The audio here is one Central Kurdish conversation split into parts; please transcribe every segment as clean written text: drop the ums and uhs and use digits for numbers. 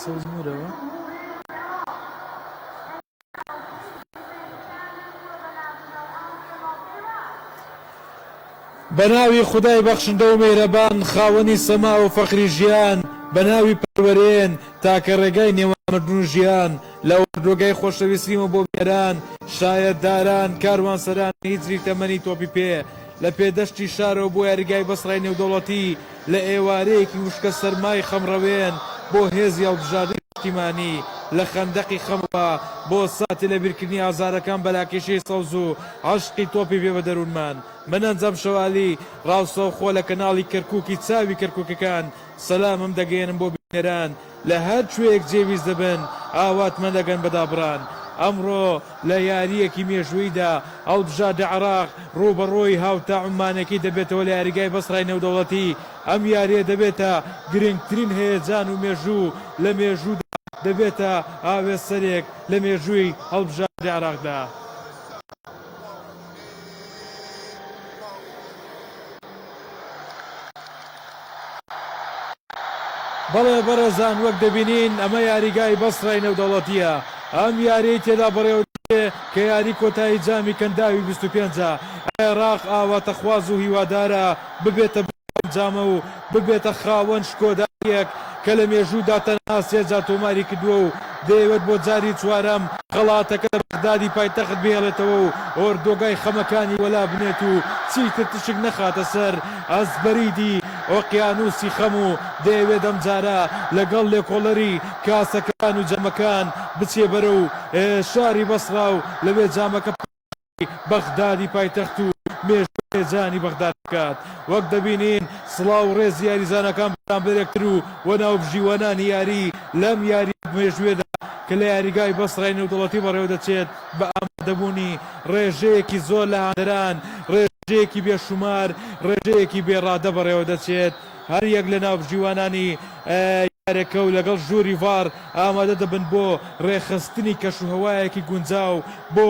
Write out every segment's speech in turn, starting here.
سەوز مورەوە. بەناوی خودای بەخشندە و مێهرەبان خاوەنی سەما و فەخری ژیان بەناوی پەروەرێن تاکە ڕێگای نێوان مردن و ژیان لە ئۆردوگای خۆشەویستیمە بۆ بینەران شایەتداران کاروانسەرانی هیجری تەمەنی تۆپی پێ لە پێدەشتی شارەوە بۆ یاریگای بەسڕای نێودەوڵەتی لە ئێوارەیەکی وشکە سەرمای خەمڕەوێن بۆ هێزی هەڵبژاردەی نیشتیمانی لە خەندەقی خەمەوە بۆ ساتێ لە بیرکردنی ئازارەکان بە لاکێشەی سەوز و عەشقی تۆپی پێ بە دەروونمان من ئەنجام شەوالی ڕاستەوخۆ لە کەناڵی کەرکوکی چاوی کەرکوکەکان سەلامم دەگەیەنم بۆ بینەران لە هەر کوێیەک جێویست دەبن ئاواتمە دەگەن بە دابڕان. ئەمڕۆ لە یارییەکی مێژووییدا هەڵبژاردە عێراق رووبەڕووی هاوتا عوممانەکەی دەبێتەوە لە یاریگای بەسڕای نێودەوڵەتی، ئەم یارییە دەبێتە گرنگترین هەیەجان و مێژوو لە مێژوودا دەبێتە ئاوێزسەرێک لە مێژووی هەڵبژاردەی عێراقدا. بەڵێ بەڕێزان وەک دەبینین ئەمە یاریگای بەسڕای نێودەوڵەتییە، ئەم یاریەی تێدا بەڕێوەدەچێ کە یاری کۆتایی جامی کەنداوی 25 ە، عێراق ئاواتەخواز و هیوادارە ببێتە بەم جامە و ببێتە خاوەن شکۆدارییەک کە لە مێژوودا تەنها سێ جار تۆماری کردووە و دەیەوێت بۆ جاری چوارەم خەڵاتەکە لە بەغدادی پایتەخت بهێڵێتەوە و ئۆردۆگای خەمەکانی وەلا بنێت و چیتر تشک نەخاتە سەر ئەزبەریدی ئۆقیانوسی خەم و دەیەوێت ئەمجارە لەگەڵ لێکۆڵەری کاسەکان و جامەکان بچێ بەرەو شاری بەسڕا و لەوێ جامەکە بەغدادی پایتەخت و مێژووی جانی بەغداد بکات. وەک دەبینین سڵاو و ڕێزی یاریزانەکان بەرامبەر یەکتر و و ناوبژیوانانی یاری لەم یارییە مێژوویەدا کە لە یاریگای بەسڕای نێودەوڵەتی بەڕێوەدەچێت بە ئامادەبوونی ڕێژەیەکی زۆر لە هاندەران ڕێژەیەکی بێشومار ڕێژەیەکی بێ ڕادە بەڕێوەدەچێت هەر یەک لە ناوبژیوانانی یاریەکە و لەگەڵ ژووری ڤار ئامادە دەبن بۆ ڕێکخستنی کەشوهەوایەکی گونجاو بۆ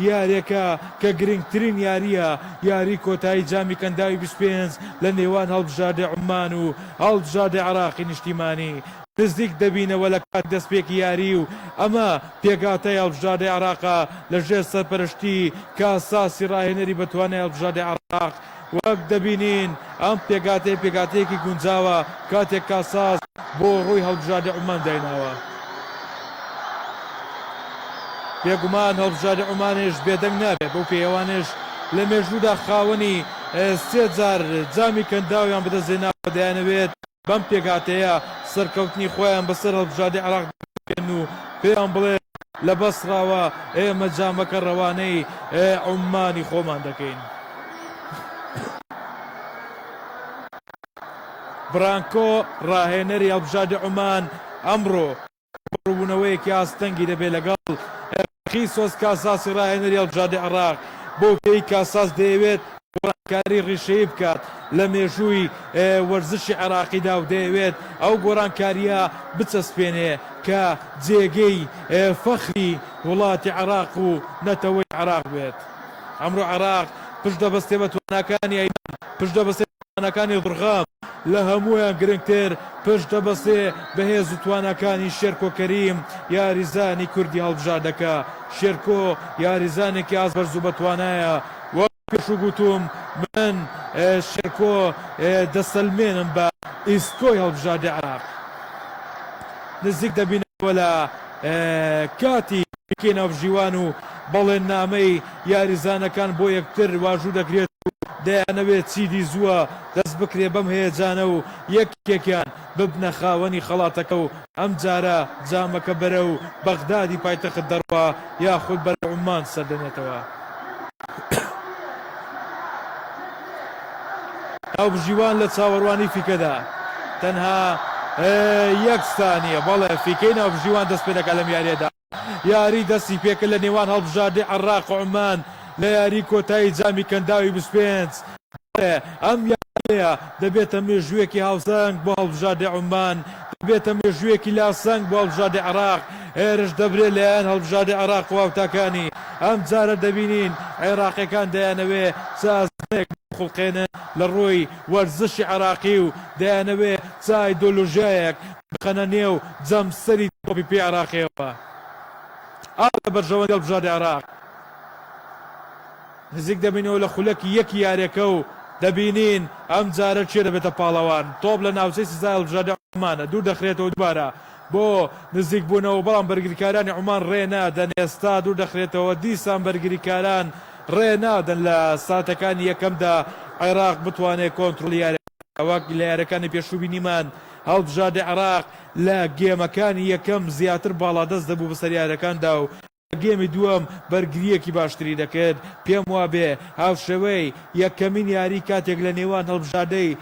یاریەکە کە گرنگترین یارییە یاری کۆتایی جامی کەنداوی 25 لە نێوان هەڵبژاردەی عوممان و هەڵبژاردەی عێراقی نیشتیمانی نزیک دەبینەوە لە کاتی دەستپێکی یاری و ئەمە پێکهاتەی هەڵبژاردەی عێراقە لە ژێر سەرپەرشتی کاساسی ڕاهێنەری بەتوانای هەڵبژاردەی عێراق وەک دەبینین ئەم پێکهاتەیە پێکهاتەیەکی گونجاوە کاتێک کاساس بۆ ڕووی هەڵبژاردەی عومان دایناوە. بێگومان هەڵبژاردەی عومانیش بێدەنگ نابێت بەو پێیە ئەوانیش لە مێژوودا خاوەنی سێ جار جامی کەنداویان بەدەستهێناوە دەیانەوێت بەم پێکهاتەیە سەرکەوتنی خۆیان بەسەر هەڵبژاردەی عێراق بسەپێنن و پێیان بڵێن لە بەسڕاوە ئێمە جامەکە رەوانەی عوممانی خۆمان دەکەین. برانکۆ راهێنەری هەڵبژاردەی عومان ئەمڕۆ ڕووبوونەوەیەکی ئاستەنگی دەبێت لەگەڵ خیسۆس کاساسی ڕاهێنەری هەڵبژاردەی عێراق، بەو پێیەی کاساس دەیەوێت گۆڕانکاری ڕیشەیی بکات لە مێژووی وەرزشی عێراقیدا و دەیەوێت ئەو گۆڕانکارییە بچەسپێنێ کە جێگەی فەخری وڵاتی عێراق و نەتەوەی عێراق بێت. ئەمڕۆ عێراق پشت دەبەستێ بە تواناکانی ئەیمەن، پشت دەبەستێ بە تواناکانی ضرغام، لە هەموویان گرنگتر پشت دەبەستێ بە هێز و تواناکانی شێرکۆ کەریم یاریزانی کوردی هەڵبژاردەکە، شێرکۆ یاریزانێکی ئاست بەرز و بەتوانایە، وەک پێشوو گوتوم من شێرکۆ دەسەلمێنم بە ئیسکۆی هەڵبژاردەی عێراق. نزیک دەبینەوە لە کاتی فیکەی ناوبژیوان و بەڵێننامەی یاریزانەکان بۆ یەکتر واژوو دەکرێت و دەیانەوێت چیدی زووە دەست بکرێت بەم هەیەجانە و یەکێکیان ببنە خاوەنی خەڵاتەکە و ئەمجارە جامەکە بەرەو بەغدادی پایتەخت دەڕوا یاخود بەرەو عوممان سەردەنێتەوە. ناوبژیوان لە چاوەڕوانی فیکەدا تەنها یەک سانیە بەڵێ فیکەی ناوبژیوان دەست پێ دەکات لەم یاریەدا یاری دەستی پێکرد لە نێوان هەڵبژاردەی عێراق و عومان لە یاری کۆتایی جامی کەنداوی 25 بەڵێ ئەم یاریەیە دەبێتە مێژوویەکی هاوسەنگ بۆ هەڵبژاردەی عومان دەبێتە مێژوویەکی لاسەنگ بۆ هەڵبژاردەی عێراق هێرش دەبرێت لەلایەن هەڵبژاردەی عێراق و هاوتاکانی ئەمجارە دەبینین عێراقیەکان دەیانەوێ چ ئەزمونێک بخوڵقێنن لە ڕووی وەرزشی عێراقی و دەیانەوێ چ. چ ئایدۆلۆژیایەک بخەنە نێو جەمسەری تۆپی پێی عێراقیەوە. ئاو لە بەرژەوەندی هەڵبژاردەی عێراق. نزیک دەبینەوە لە خولەکی یەکی یاریەکە و دەبینین ئەمجارە کێ دەبێتە پاڵەوان. تۆپ لە ناوچەی سزای هەڵبژاردەی عومانە، دوور دەخرێتەوە دووبارە بۆ نزیکبوونەوە، بەڵام بەرگریکارانی عومان رێ نادەن، ئێستا دوور دەخرێتەوە، دیسان بەرگریکاران رێ نادەن لە ساتەکانی یەکەمدا عێراق بتوانێت کۆنترۆڵی یاریەکە بکات، وەک لە یاریەکانی پێشوو بینیمان هەڵبژاردەی عێراق لە گێمەکانی یەکەم زیاتر باڵادەست دەبوو بەسەر یاریەکاندا و لە گێمی دووەم بەرگرییەکی باشتری دەکرد، پێم وابێ هاوشێوەی یەکەمین یاری کاتێک لە نێوان هەڵبژاردەی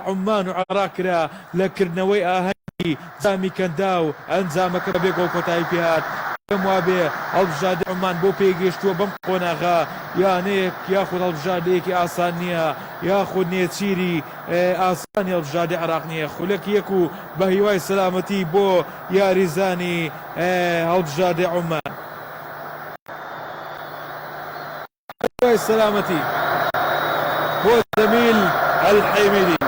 عوممان و عێراق کرا لە کردنەوەی ئاهەنگی جامی کەنداو ئەنجامەکە بەبێ گۆڵ کۆتایی پێهات، پێم وابێ هەڵبژاردەی عوممان بۆ پێگەیشتووە بەم قۆناغە یانەیەک یاخود هەڵبژاردەیەکی ئاسان نییە یاخود نێچیری ئاسانی هەڵبژاردەی عێراق نییە خولەکی یەک و بەهیوای سەلامەتی بۆ یاریزانی هەڵبژاردەی عومان. هیوای سەلامەتی بۆ جەمیل ئەلحێمیدی،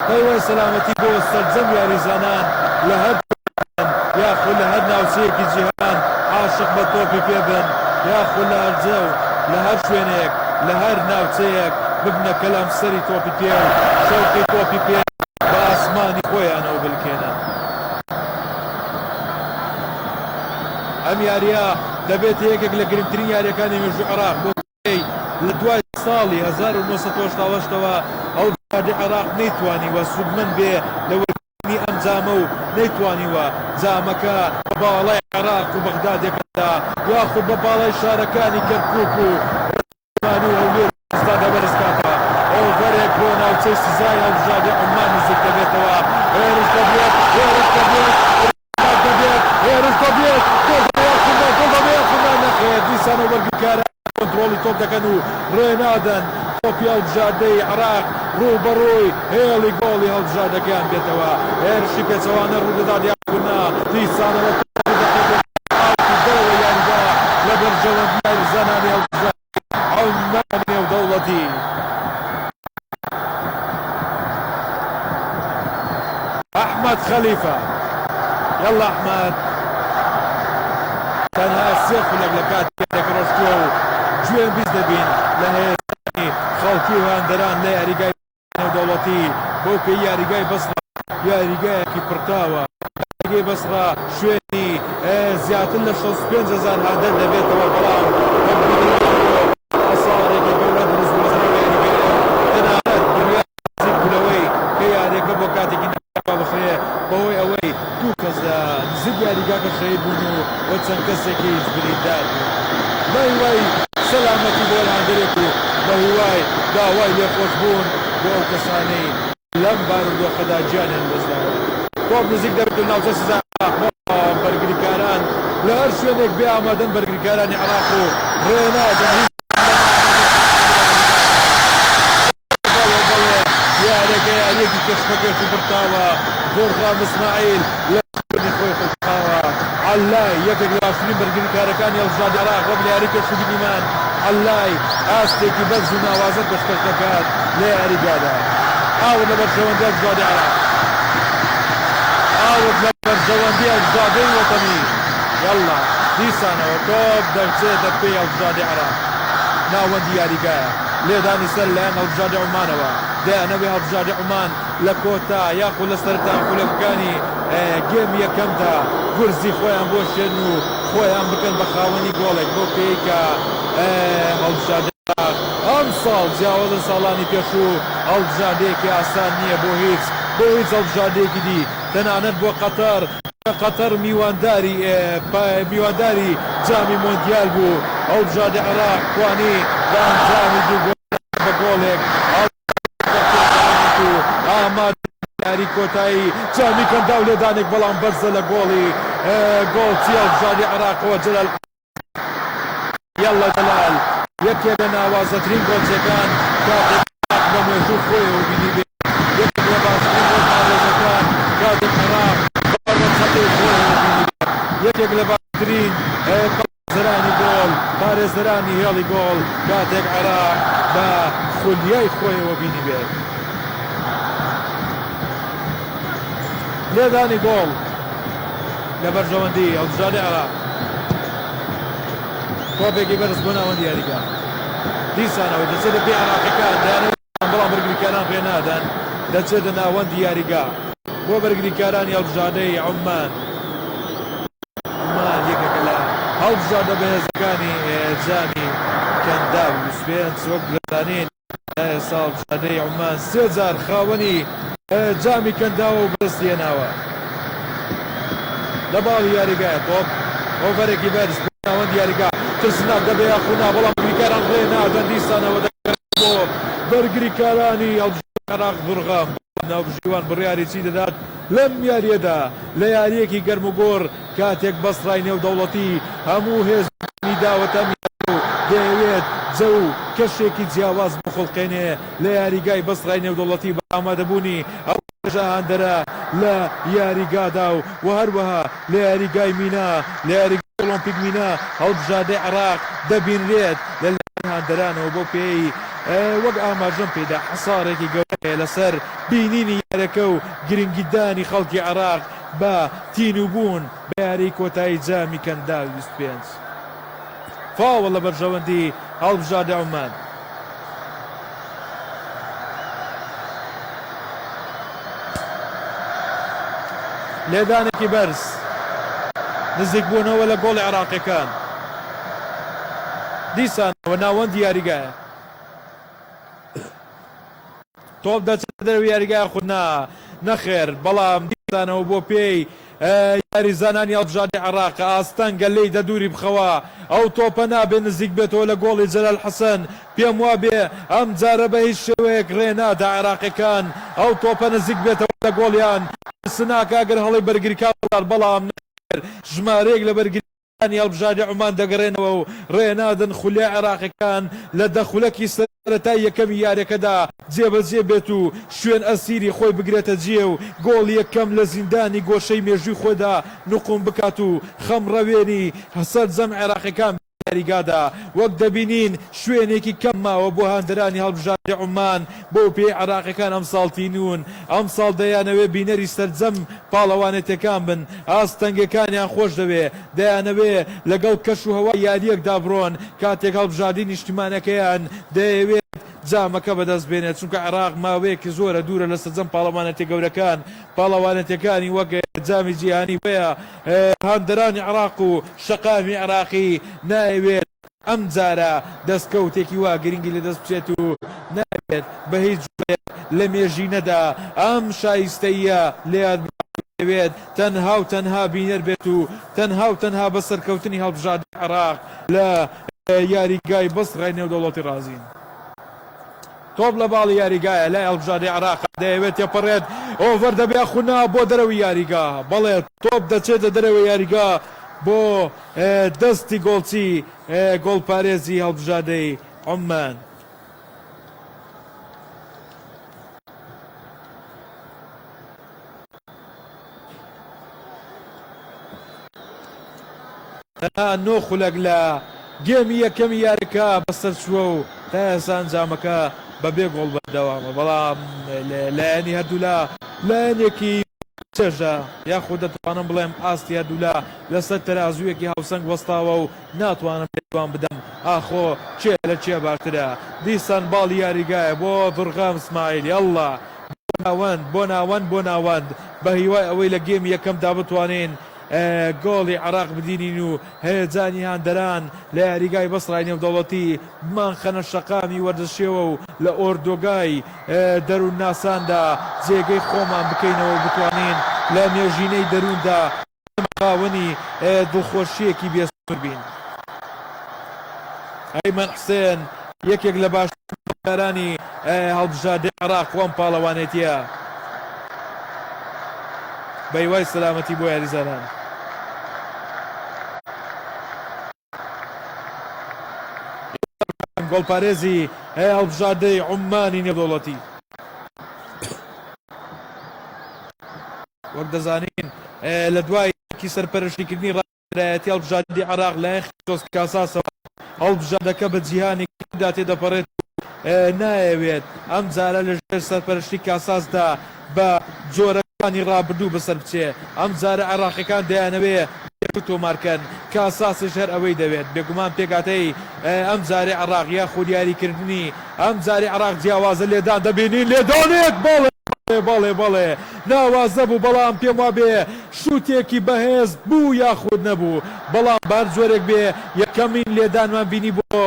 هیوای سەلامەتی بۆ سەرجەم یاریزانان لە هەر یاخود لە هەر ناوچەیەکی جیهان عاشق بە تۆپی پێ بن یاخود لە هەرجە و لە هەر شوێنێک لە هەر ناوچەیەک ببنە کەلام سەری تۆپی پێ و شەوقی تۆپی پێ بە ئاسمانی خۆیانەوە بلکێنن. ئەم یارییە دەبێتە یەکێک لە گرنگترین یارییەکانی مێژووی عێراق بۆ پێی لە دوای ساڵی 1988 ەوە هەڵبژاردەی عێراق نەیتوانیوە سوودمەند بێ لە وەرگرتنی ئەم جامە و نەیتوانیوە جامەکە بە باڵای عێراق و بەغدادەکەدا یاخود بە باڵای شارەکانی کەرکووک و سلێمانی و هەولێر و ئێستادا بەرزکاتەوە. ئۆڤەرێک بۆ ناوچەی سزای هەڵبژاردەی عوممان نزیک دەبێتەوە، هێرش دەبێت، هێرش دەبێت، دەبێت، هێرش دەبێت، گۆڵ دەبێت، گۆڵ دەبێت، گۆڵ نەخێر، دیسانەوە بەرگریکاران کۆنترۆڵی تۆپ دەکەن و رێنادەن تۆپی هەڵبژاردەی عێراق رووبەڕووی هێڵی گۆڵی هەڵبژاردەکەیان بێتەوە. هێرشی پێچەوانە روودەدات یاخود نا، دیسانەوە تۆپ دەخرێتە ئاوتی دەرەوەی یاریگا لە بەرژەوەندی یاریزانانی هەڵبژاردەی عومانی نێودەوڵەتی. ئەحمەد خەلیفە یەڵا ئەحمەد تەنها سێ خولەک لە کاتی یاریەکە ڕۆشتووە و گوێن بیست دەبین لە هێزانی خەڵکی و هاندەران لە یاریگای نێودەوڵەتی بەو پێی یاریگای بەسڕە یاریگایەکی پڕتاوە یاریگەی بەسڕە شوێنی زیاتر لە 65 هەزار هاندەر دەبێتەوە بەڵام وەک بینیمان ئەمڕۆ خەسارێکی گەورە دروست بوو لەسەر ئەو یاریگایە و تەنانەت بڕیار نزیک بوو لەوەی کە یاریەکە بۆ کاتێکی نادیار بخرێ بەهۆی ئەوەی دوو کەس لە نزیک یاریگاکە شەهید بوون و و چەند کەسێکیش بریندار بوون. بە هیوای سەلامەتی بۆ هەر هاندەرێک و بە هیوای داوای لێخۆشبوون بۆ ئەو کەسانەی لەم بارودۆخەدا گیانیان لەدەستداوە. تۆپ نزیک دەبێت لە ناوچەی سزای عێراق، بەڵام بەرگریکاران لە هەر شوێنێک بێ ئامادەن بەرگریکارانی عێراق و رێنادەن هیچ بەڵێ بەڵێ یاریەکە یاریەکی کێشمەکێش و بڕتاوە، ڤۆرغام ئیسماعیل لە شوێنی خۆی خولقاوە، عەلای یەکێک لە باشترین بەرگریکارەکانی هەڵبژاردەی عێراق وەک لە یاری پێشوو بینیمان، عەلای ئاستێکی بەرز و ناوازە پێشکەش دەکات لە یاریگادا. ئاوت لە بەرژەوەندی هەڵبژاردەی عێراق، ئاوت لە بەرژەوەندی هەڵبژاردەی وەتەنی، یەڵڵا دیسانەوە تۆپ دەچێتە پێی هەڵبژاردەی عێراق، ناوەندی یاریگایە. لێدانی سەر لایەن هەڵبژاردەی عومانەوە، دەیانەوێ هەڵبژاردەی عومان لە کۆتا یاخود لە سەرەتا خولەکەکانی گێمی یەکەمدا گورزی خۆیان بوەشێنن و خۆیان بکەن بە خاوەنی گۆڵێک بەو پێیەی کە هەڵبژاردەی عێراق ئەمساڵ جیاواز لە ساڵانی پێشوو هەڵبژاردەیەکی ئاسان نییە بۆ هیچ بۆ هیچ هەڵبژاردەیەکی دی تەنانەت بۆ قەتەر کە قەتەر میوانداری میوانداری جامی مۆندیال بوو هەڵبژاردەی عێراق توانی بە ئەنجامی دوو گۆڵ بە گۆڵێک و ئامادە یاری کۆتایی جامی کەنداو لێدانێک بەڵام بەرزە لە گۆڵی گۆڵچی هەڵبژاردەی عێراقەوە جەلال یەڵڵا جەلال یەکێک لە ناوازەترین گۆڵچیەکان کاتێک عێراق بە مێژوو خۆیەوە بینیبێت، یەکێک لە باشترین گۆڵپارێزەکان کاتێک عێراق بە ڕەچەتەی خۆیەوە بینیبێت، یەکێک لە باشترین پارێزەرانی گۆڵ، پارێزەرانی هێڵی گۆڵ کاتێک عێراق بە خولیای خۆیەوە بینیبێت. لێدانی گۆڵ لە بەرژەوەندی هەڵبژاردەی عێراق. تۆپێکی بەرز بۆ ناوەندی یاریگا. دیسانەوە دەچێتە پێی عێراقیەکان، دەیانەوێت بەڵام بەرگریکاران ڕێ نادەن، دەچێتە ناوەندی یاریگا بۆ بەرگریکارانی هەڵبژاردەی عوممان. عوممان یەکێکە لە هەڵبژاردە بەهێزەکانی جامی کەنداو 25 وەک دەزانین تا ئێستا هەڵبژاردەی عوممان سێ جار خاوەنی جامی کەنداوە و بەدەستی هێناوە. لە باڵی یاریگایە تۆپ ئۆڤەرێکی بەرز بۆ ناوەندی یاریگا ترسناک دەبێ یاخود نا، بەڵام بەرگریکاران ڕێ نادەن دیسانەوە دەگەڕێت بۆ بەرگریکارانی هەڵبژاردەی عێراق دورغام، بەڵام ناوبژیوان بڕیاری چی دەدات لەم یارییەدا لە یارییەکی گەرموگوڕ کاتێک بەسڕای نێودەوڵەتی هەموو هێز و توانی داوەتە ئەم یارییە و دەیەوێت جەو و کەشێکی جیاواز بخوڵقێنێ لە یاریگای بەسڕای نێودەوڵەتی بە ئامادەبوونی ئەو ڕێژە هاندەرە لە یاریگادا و و هەروەها لە یاریگای مینا لە یاریگای ئۆڵۆمپیک مینا هەڵبژاردەی عێراق دەبینرێت لە لایەن هاندەرانەوە بەو پێیەی وەک ئاماژەم پێدا حەسارێکی گەورە هەیە لەسەر بینینی یاریەکە و گرنگیدانی خەڵکی عێراق بە تینووبوون بە یاریی کۆتایی جامی کەنداوی 25. فاوڵ لە بەرژەوەندی هەڵبژاردەی عومان. لێدانێکی بەرز نزیکبوونەوە لە گۆڵی عێراقیەکان دیسانەوە ناوەندی یاریگایە. تۆپ دەچێتە دەرەوەی یاریگا یاخود نا؟ نەخێر، بەڵام دیسانەوە بۆ پێی یاریزانانی هەڵبژاردەی عێراق ئاستەنگە لێی دەدووری بخەوە، ئەو تۆپە نابێ نزیک بێتەوە لە گۆڵی جەلال حەسەن، پێم وابێ ئەم جارە بە هیچ شێوەیەک رێ نادا عێراقیەکان ئەو تۆپە نزیک بێتەوە لە گۆڵیان، ترسناکە ئەگەر هەڵەی بەرگریکار بدات، بەڵام نەخێر ژمارەیەک لە بەرگری. یاریزانانی هەڵبژاردەی عومان دەگەڕێنەوە و رێنادەن خولیای عێراقیەکان لە دە خولەکی سەرەتای یەکەمی یاریەکەدا جێبەجێ بێت و شوێن ئەسیری خۆی بگرێتە جێ و گۆڵی یەکەم لە زیندانی گۆشەی مێژووی خۆیدا نوقوم بکات و خەمڕەوێنی سەرجەم عێراقیەکان یاریگادا وەک دەبینین شوێنێکی کەم ماوە بۆ هاندەرانی هەڵبژاردەی عومان بەو پێیەی عێراقیەکان ئەمساڵ تینوون ئەمساڵ دەیانەوێ بینەری سەرجەم پاڵەوانێتیەکان بن ئاستەنگەکانیان خۆش دەوێ دەیانەوێ لەگەڵ کەش و هەوای یارییەکدا بڕۆن کاتێک هەڵبژاردەی نیشتیمانەکەیان دەیەوێت جامەکە بەدەست بێنێت چونکە عێراق ماوەیەکی زۆرە دوورە لە سەرجەم پاڵەوانێتیە گەورەکان پاڵەوانێتیەکانی وەک جامی جیهانی بۆیە هاندەرانی عێراق و شەقامی عێراقی نایەوێت ئەمجارە دەستکەوتێکی وا گرنگی لەدەست بچێت و نابێت بە هیچ جۆرێک لە مێژینەدا ئەم شایستەییە لەیاد بکات و دەیەوێت تەنها و تەنها بینەر بێت و تەنها و تەنها بە سەرکەوتنی هەڵبژاردەی عێراق لە یاریگای بەسڕای نێودەوڵەتی ڕازین. تۆپ لە باڵی یاریگایە لای هەڵبژاردەی عێراق دەیەوێت تێپەڕێت ئۆڤەر دەبێ خونا بۆ دەرەوەی یاریگا بەڵێ تۆپ دەچێتە دەرەوەی یاریگا بۆ دەستی گۆڵچی گۆڵپارێزی هەڵبژاردەی عوممان. تەنها نۆ خولەک لە گێمی یەکەمی یاریەکە بەسەرچووە و تا ئێستا ئەنجامەکە بەبێ گۆڵ بەردەوامە، بەڵام لایەنی هەردوولا لایەنێکی چێژە یاخود دەتوانم بڵێم ئاستی هەردوولا لەسەر تەرازوویەکی هاوسەنگ وەستاوە و ناتوانم لێدوان بدەم ئاخۆ کێ لە کێ باشترە دیسان باڵی یاریگایە بۆ ضرغام سمایل یەڵڵا بۆ ناوەند بۆ ناوەند بۆ ناوەند بە هیوای ئەوەی لە گێمی یەکەمدا بتوانین گۆڵی عێراق بدینین و هەیەجانی هاندەران لە یاریگای بەسڕای نێودەوڵەتی بمانخەنە شەقامی وەرزشیەوە و لە ئۆردۆگای دەروونناساندا جێگەی خۆمان بکەینەوە و بتوانین لە مێژینەی دەرووندا ئێمە خاوەنی دڵخۆشییەکی بێسنوور بین. ئەیمەن حسێن یەکێک لە باشترین گۆڵکارانی هەڵبژاردەی عێراق و ئەم پاڵەوانێتییە بە هیوای سەلامەتی بۆ یاریزانان. گۆڵپارێزی هەڵبژاردەی عوممانی نێودەوڵەتی. وەک دەزانین لە دوای سەرپەرشتیکردنی ڕاهێنەرایەتی هەڵبژاردەی عێراق لایەن خیسۆس کاساسەوە هەڵبژاردەکە بە جیهانێکدا تێدەپەڕێت و نایەوێت ئەم جارە لە ژێر سەرپەرشتی کاساسدا بە جۆرە. یارییەکانی ڕابردوو بەسەر بچێ، ئەمجارە عێراقیەکان دەیانەوێ مێژوو تۆمارکەن، کاساسیش هەر ئەوەی دەوێت، بێگومان پێکهاتەی ئەمجارەی عێراق یاخود یاریکردنی ئەمجارەی عێراق جیاوازە، لێدان دەبینین، لێدانێک بەڵێ بەڵێ بەڵێ ناوازە بوو، بەڵام پێموابێ شوتێکی بەهێز بوو یاخود نەبوو، بەڵام بەهەر جۆرێک بێ یەکەمین لێدانمان بینی بۆ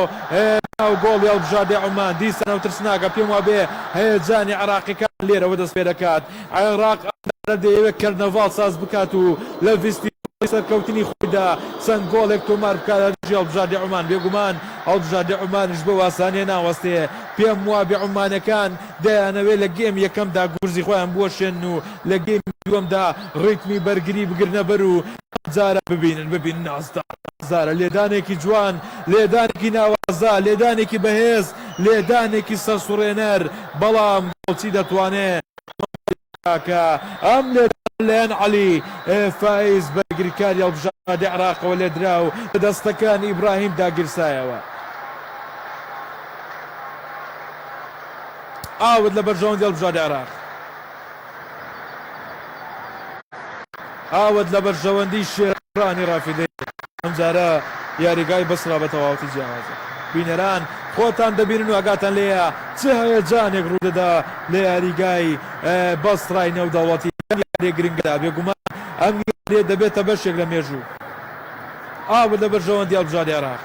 ناو گۆڵی هەڵبژاردەی عومان، دیسانەوە ترسناکە، پێموابێ هەیەجانی عێراقیەکان لێرەوە دەستپێدەکات، عێراق ئەمجارە دەیەوێت کەرنەڤاڵ ساز بکات و لە ڤیستیڤاڵی سەرکەوتنی خۆیدا چەند گۆڵێک تۆمار بکات لە دژی هەڵبژاردەی عومان، بێگومان هەڵبژاردەی عومانیش بەو ئاسانیە ناوەستێ، پێموابێ عومانەکان دەیانەوێت لە گێمی یەکەمدا گورزی خۆیان بوەشێنن و لە گێمی دووەمدا ڕیتمی بەرگری بگرنە بەر و ئەمجارە ببینن ببینن نازدار نازدارە لێدانێکی جوان لێدانێکی ناوازە لێدانێکی بەهێز لێدانێکی سەرسوڕێنەر بەڵام گۆڵچی دەتوانێ کە ئەم لێدانە لەلایەن عەلی فایز بەرگریکاری هەڵبژاردەی عێراقەوە لێدرا و لە دەستەکانی ئیبراهیم داگیرسایەوە. ئاوت لە بەرژەوەندی هەڵبژاردەی عێراق. ئاوت لە بەرژەوەندی شێرانی ڕافیدەین. ئەمجارە یاریگای بەسرا بە تەواوەتی جیاوازە. بینەران خۆتان دەبینن و ئاگاتان لێیە چ هەیەجانێک ڕوودەدا لە یاریگای بەسرای نێودەوڵەتی لەم یاریە گرنگەدا. بێگومان ئەم یاریە دەبێتە بەشێک لە مێژوو. ئاوت لە بەرژەوەندی هەڵبژاردەی عێراق.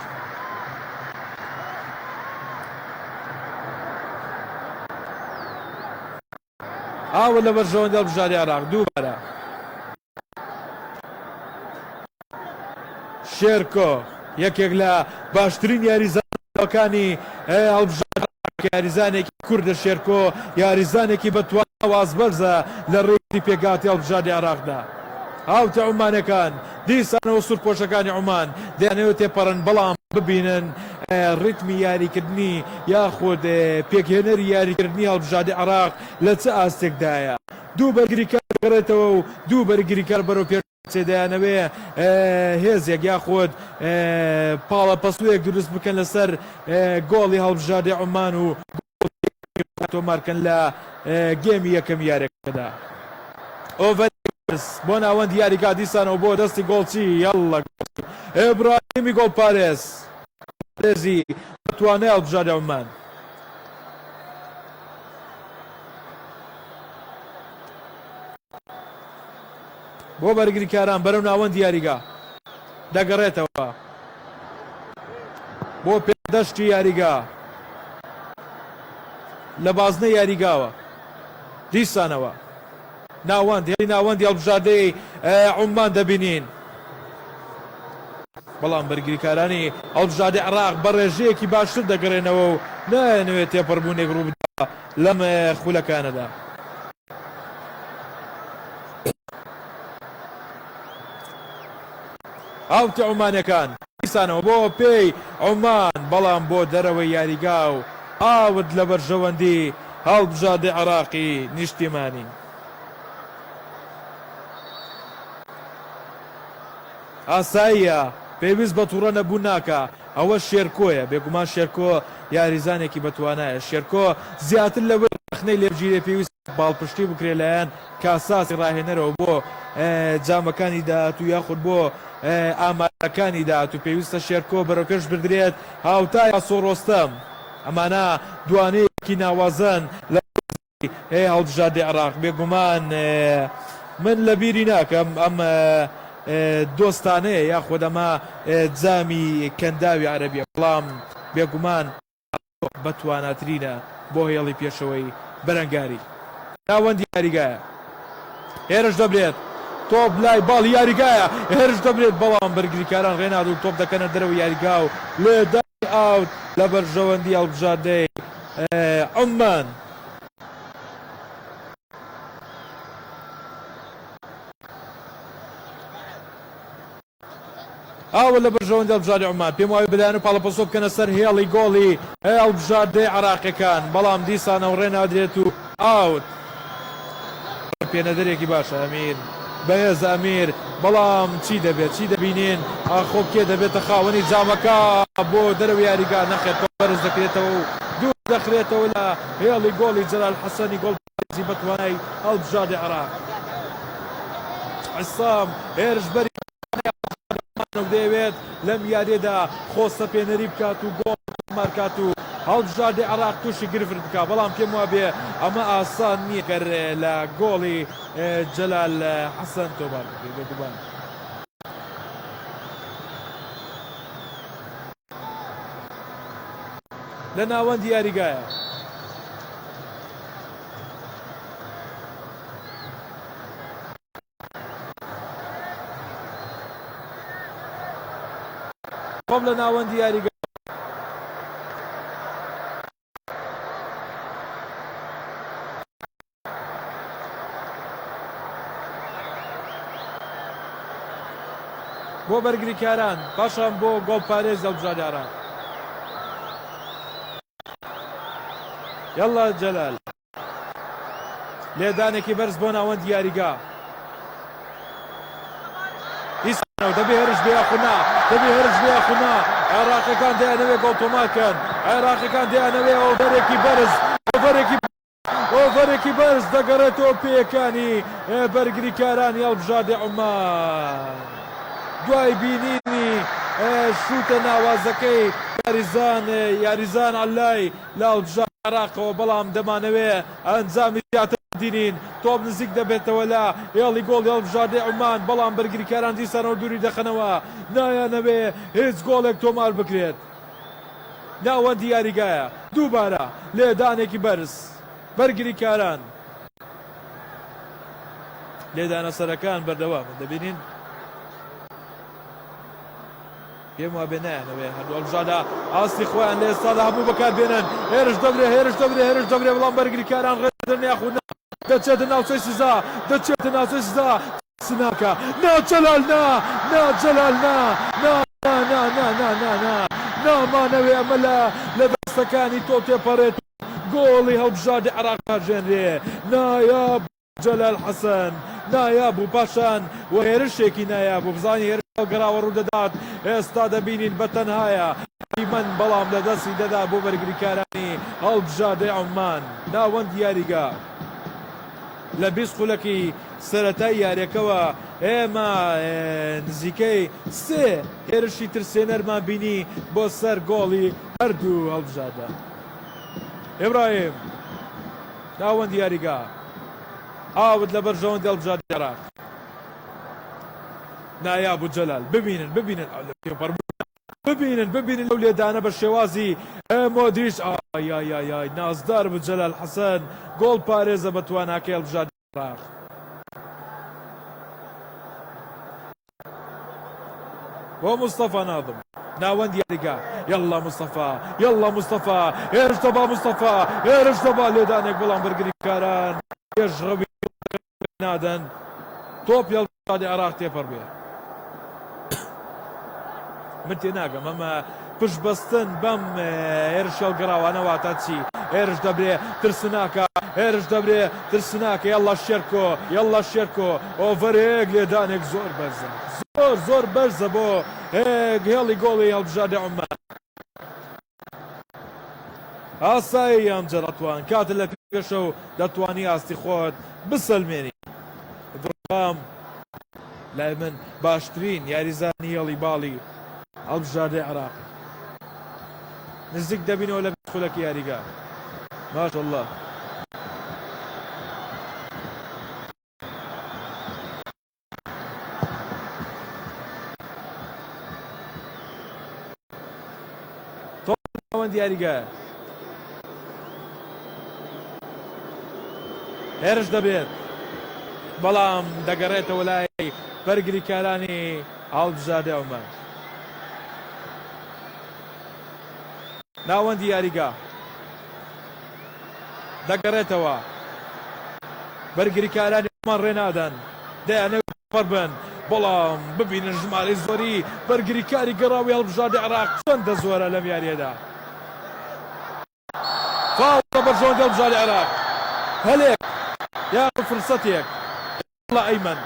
ئاوە لە بەرژەوەندی هەڵبژاردەی عێراق دووبارە شێرکۆ یەکێک لە باشترین یاریزانەکانی هەڵبژاردە یاریزانێکی کوردە شێرکۆ یاریزانێکی بەتواناو ئاستبەرزە لە ڕیزی پێکهاتی هەڵبژاردەی عێراقدا. هاوتا عومانەکان دیسانەوە سوورپۆشەکانی عومان دەیانەوێت تێپەڕن بەڵام ببینن ڕیتمی یاریکردنی یاخود پێکهێنەری یاریکردنی هەڵبژاردەی عێراق لە چ ئاستێکدایە دوو بەرگریکار دەگەڕێتەوە و دوو بەرگریکار بەرەو پێش دەچێت دەیانەوێ هێزێک یاخود پاڵەپەستۆیەک دروست بکەن لەسەر گۆڵی هەڵبژاردەی عومان و تۆمارکەن لە گێمی یەکەم یاریەکەدا. ئۆڤەرس بۆ ناوەندی یاریگا دیسانەوە بۆ دەستی گۆڵچی یاڵڵا گۆڵچی ئیبراهیمی گۆڵپارێز پارێزی بەتوانای هەڵبژاردەی عومان. بۆ بەرگریکاران بەرەو ناوەندی یاریگا دەگەڕێتەوە بۆ پێدەشتی یاریگا لە بازنەی یاریگاوە دیسانەوە ناوەند هێڵی ناوەندی هەڵبژاردەی عوممان دەبینین بەڵام بەرگریکارانی هەڵبژاردەی عێراق بە ڕێژەیەکی باشتر دەگەڕێنەوە و نایانەوێت تێپەڕبوونێک ڕووبدا لەم خولەکانەدا. ئاوتی عومانەکان دیسانەوە بۆ پێی عومان بەڵام بۆ دەرەوەی یاریگا و ئاوت لە بەرژەوەندی هەڵبژاردەی عێراقی نیشتیمانی. ئاساییە پێویست بە توڕە نەبوون ناکا ئەوە شێرکۆیە بێگومان شێرکۆ یاریزانێکی بەتوانایە شێرکۆ زیاتر لەوەی ڕەخنەی لێبگیرێ پێویست پاڵپشتی بکرێت لایەن کاساسی ڕاهێنەرەوە بۆ جامەکانی داهاتوو یاخود بۆ ئامارەکانی داهاتوو پێویستە شێرکۆ بەرەوپێش بردرێت هاوتای ئاسۆ ڕۆستەم ئەمانە دوانەیەکی ناوازەن لە هەڵبژاردەی عێراق بێگومان من لە بیری ناکەم ئەم دۆستانەیە یاخود ئەمە جامی کەنداوی عەرەبیە بەڵام بێگومان بەتواناترینە بۆ هێڵی پێشەوەی بەرەنگاری. ناوەندی یاریگایە هێرش دەبرێت تۆپ لای باڵی یاریگایە هێرش دەبرێت بەڵام بەرگریکاران ڕێنادون تۆپ دەکەنە دەرەوەی یاریگا و لێدانی ئاوت لە بەرژەوەندی هەڵبژاردەی عوممان. ئاوە لە بەرژەوەندی هەڵبژاردەی عومان، پێم وایە بەلایەن و پاڵەپەستۆ بکەنە سەر هێڵی گۆڵی هەڵبژاردەی عێراقیەکان، بەڵام دیسانەوە ڕێ نادرێت و ئاوت. پێنەدەرێکی باشە ئەمیر، بەهێزە ئەمیر، بەڵام چی دەبێت، چی دەبینین، ئاخۆ کێ دەبێتە خاوەنی جامەکە بۆ دەرەوەی یاریگا، نەخێر تۆپ بەرز دەکرێتەوە و دوور دەخرێتەوە لە هێڵی گۆڵی جەلال حەسەنی گۆڵپارێزی بەتوانای هەڵبژاردەی عێراق. عیسام هێرشبەری و دەیەوێت لەم یاریەدا خۆسەپێنەری بکات و گۆڵ تۆمارکات و هەڵبژاردەی عێراق تووشی گرفت بکات، بەڵام پێم وابێ ئەمە ئاسان نییە گەر لە گۆڵی جەلال حەسەن تۆمار بکرێت بێگومان. لە ناوەندی یاریگایە. تۆپ لە ناوەندی یاریگا بۆ بەرگریکاران پاشان بۆ گۆڵپارێز هەڵبژاردەی عێراق. یەڵا جەلال. لێدانێکی بەرز بۆ ناوەندی یاریگا. دیسانەوە دەبێ هێرش بێ یاخود نا، دەبێ هێرش بێ یاخود نا. عێراقیەکان دەیانەوێ گۆڵ تۆمارکەن، عێراقیەکان دەیانەوێ ئۆڤەرێکی بەرز، ئۆڤەرێکی ئۆڤەرێکی بەرز دەگەڕێتەوە پێیەکانی بەرگریکارانی هەڵبژاردەی عومان. دوای بینینی شووتە ناوازەکەی یاریزان یاریزان عەلای لە هەڵبژاردەی عێراقەوە، بەڵام دەمانەوێ ئەنجامی زیاتر ببینین. تۆپ نزیک دەبێتەوە لە هێڵی گۆڵی هەڵبژاردەی عومان، بەڵام بەرگریکاران دیسانەوە دووری دەخەنەوە، نایانەوێ هیچ گۆڵێک تۆمار بکرێت. ناوەندی یاریگایە، دووبارە لێدانێکی بەرز، بەرگریکاران لێدانە سەرەکان بەردەوامن، دەبینین. پێم وابێ نایانەوێ هەردوو هەڵبژاردە ئاستی خۆیان لە ئێستادا هەبوو بەکاربێنن. هێرش دەبرێ، هێرش دەبرێ، هێرش دەبرێ، بەڵام بەرگریکاران ڕێدەن یاخود نا. دەچێتە ناوچەی سزا، دەچێتە ناوچەی سزا، سناکە، نا جەلال نا، نا جەلال نا، نا نا نا نا نا نا نا، نامانەوێ ئەمە لە لە دەستەکانی تۆ تێپەڕێت و گۆڵی هەڵبژاردەی عێراق بهەژێنرێ. نایاب. جەلال حەسەن نایاب و پاشان و هێرشێکی نایاب و بزانین هێرش هەڵگەڕاوە ڕوودەدات ئێستا دەبینین بە تەنهایە ئەیمەن بەڵام لە دەستی دەدا بۆ بەرگریکارانی هەڵبژاردەی عومان ناوەند یاریگا لە 20 خولەکی سەرەتای یاریەکەوە ئێمە نزیکەی سێ هێرشی ترسێنەرمان بینی بۆ سەر گۆڵی هەردوو هەڵبژاردە ئیبراهیم ناوەندی یاریگا ئاوت لە بەرژەوەندی هەڵبژاردەی عێراق نایاب و جەلال ببینن ببینن ببینن ببینن لەو لێدانە بە شێوازی مۆدریچ ئایایایای نازدار بوو جەلال حەسەن گۆڵ پارێزە بە تواناکەی هەڵبژاردەی عێراق. بۆ مستەفا ناظم ناوەند یاریگا یەڵا مستەفا یەڵا مستەفا هێرش دەبا مستەفا هێرش دەبا لێدانێک بەڵام بەرگریکاران پێشڕەوی نادەن تۆپ هێڵدانی عێراق تێپەڕ بێ من تێناگەم ئەمە پشت بەستن بەم هێرش هەڵگەڕاوانە واتا چی؟ هێرش دەبرێ ترسناکە هێرش دەبرێ ترسناکە یەڵا شێرکۆ یەڵا شێرکۆ ئۆڤەرێک لێدانێک زۆر بەرزە زۆر زۆر بەرزە بۆ هێڵی گۆڵی هەڵبژاردە عومان ئاسایی ئەمجەد عەتوان کاتە لە پێشە و دەتوانی ئاستی خۆت بسەلمێنی دڵخام لای من باشترین یاریزانی هێڵی باڵی هەڵبژاردەی عێراق نزیک دەبینەوە لە خولەکی یاریگا ماشاءالله. ناوەند یاریگایە هێرش دەبێت بەڵام دەگەڕێتەوە لای بەرگریکارانی هەڵبژاردەی عومان. ناوەندی یاریگا دەگەڕێتەوە بەرگریکارانی عومان ڕێنادەن دەیانەوێت پەڕ بن بەڵام ببینن ژمارەی زۆری بەرگریکاری گەڕاوی هەڵبژاردەی عێراق چەندە زۆرە لەم یاریەدا. فاوڵ لە بەرژەوەندی هەڵبژاردەی عێراق هەلێک یاخود فرسەتێک یاڵا ئەیمەن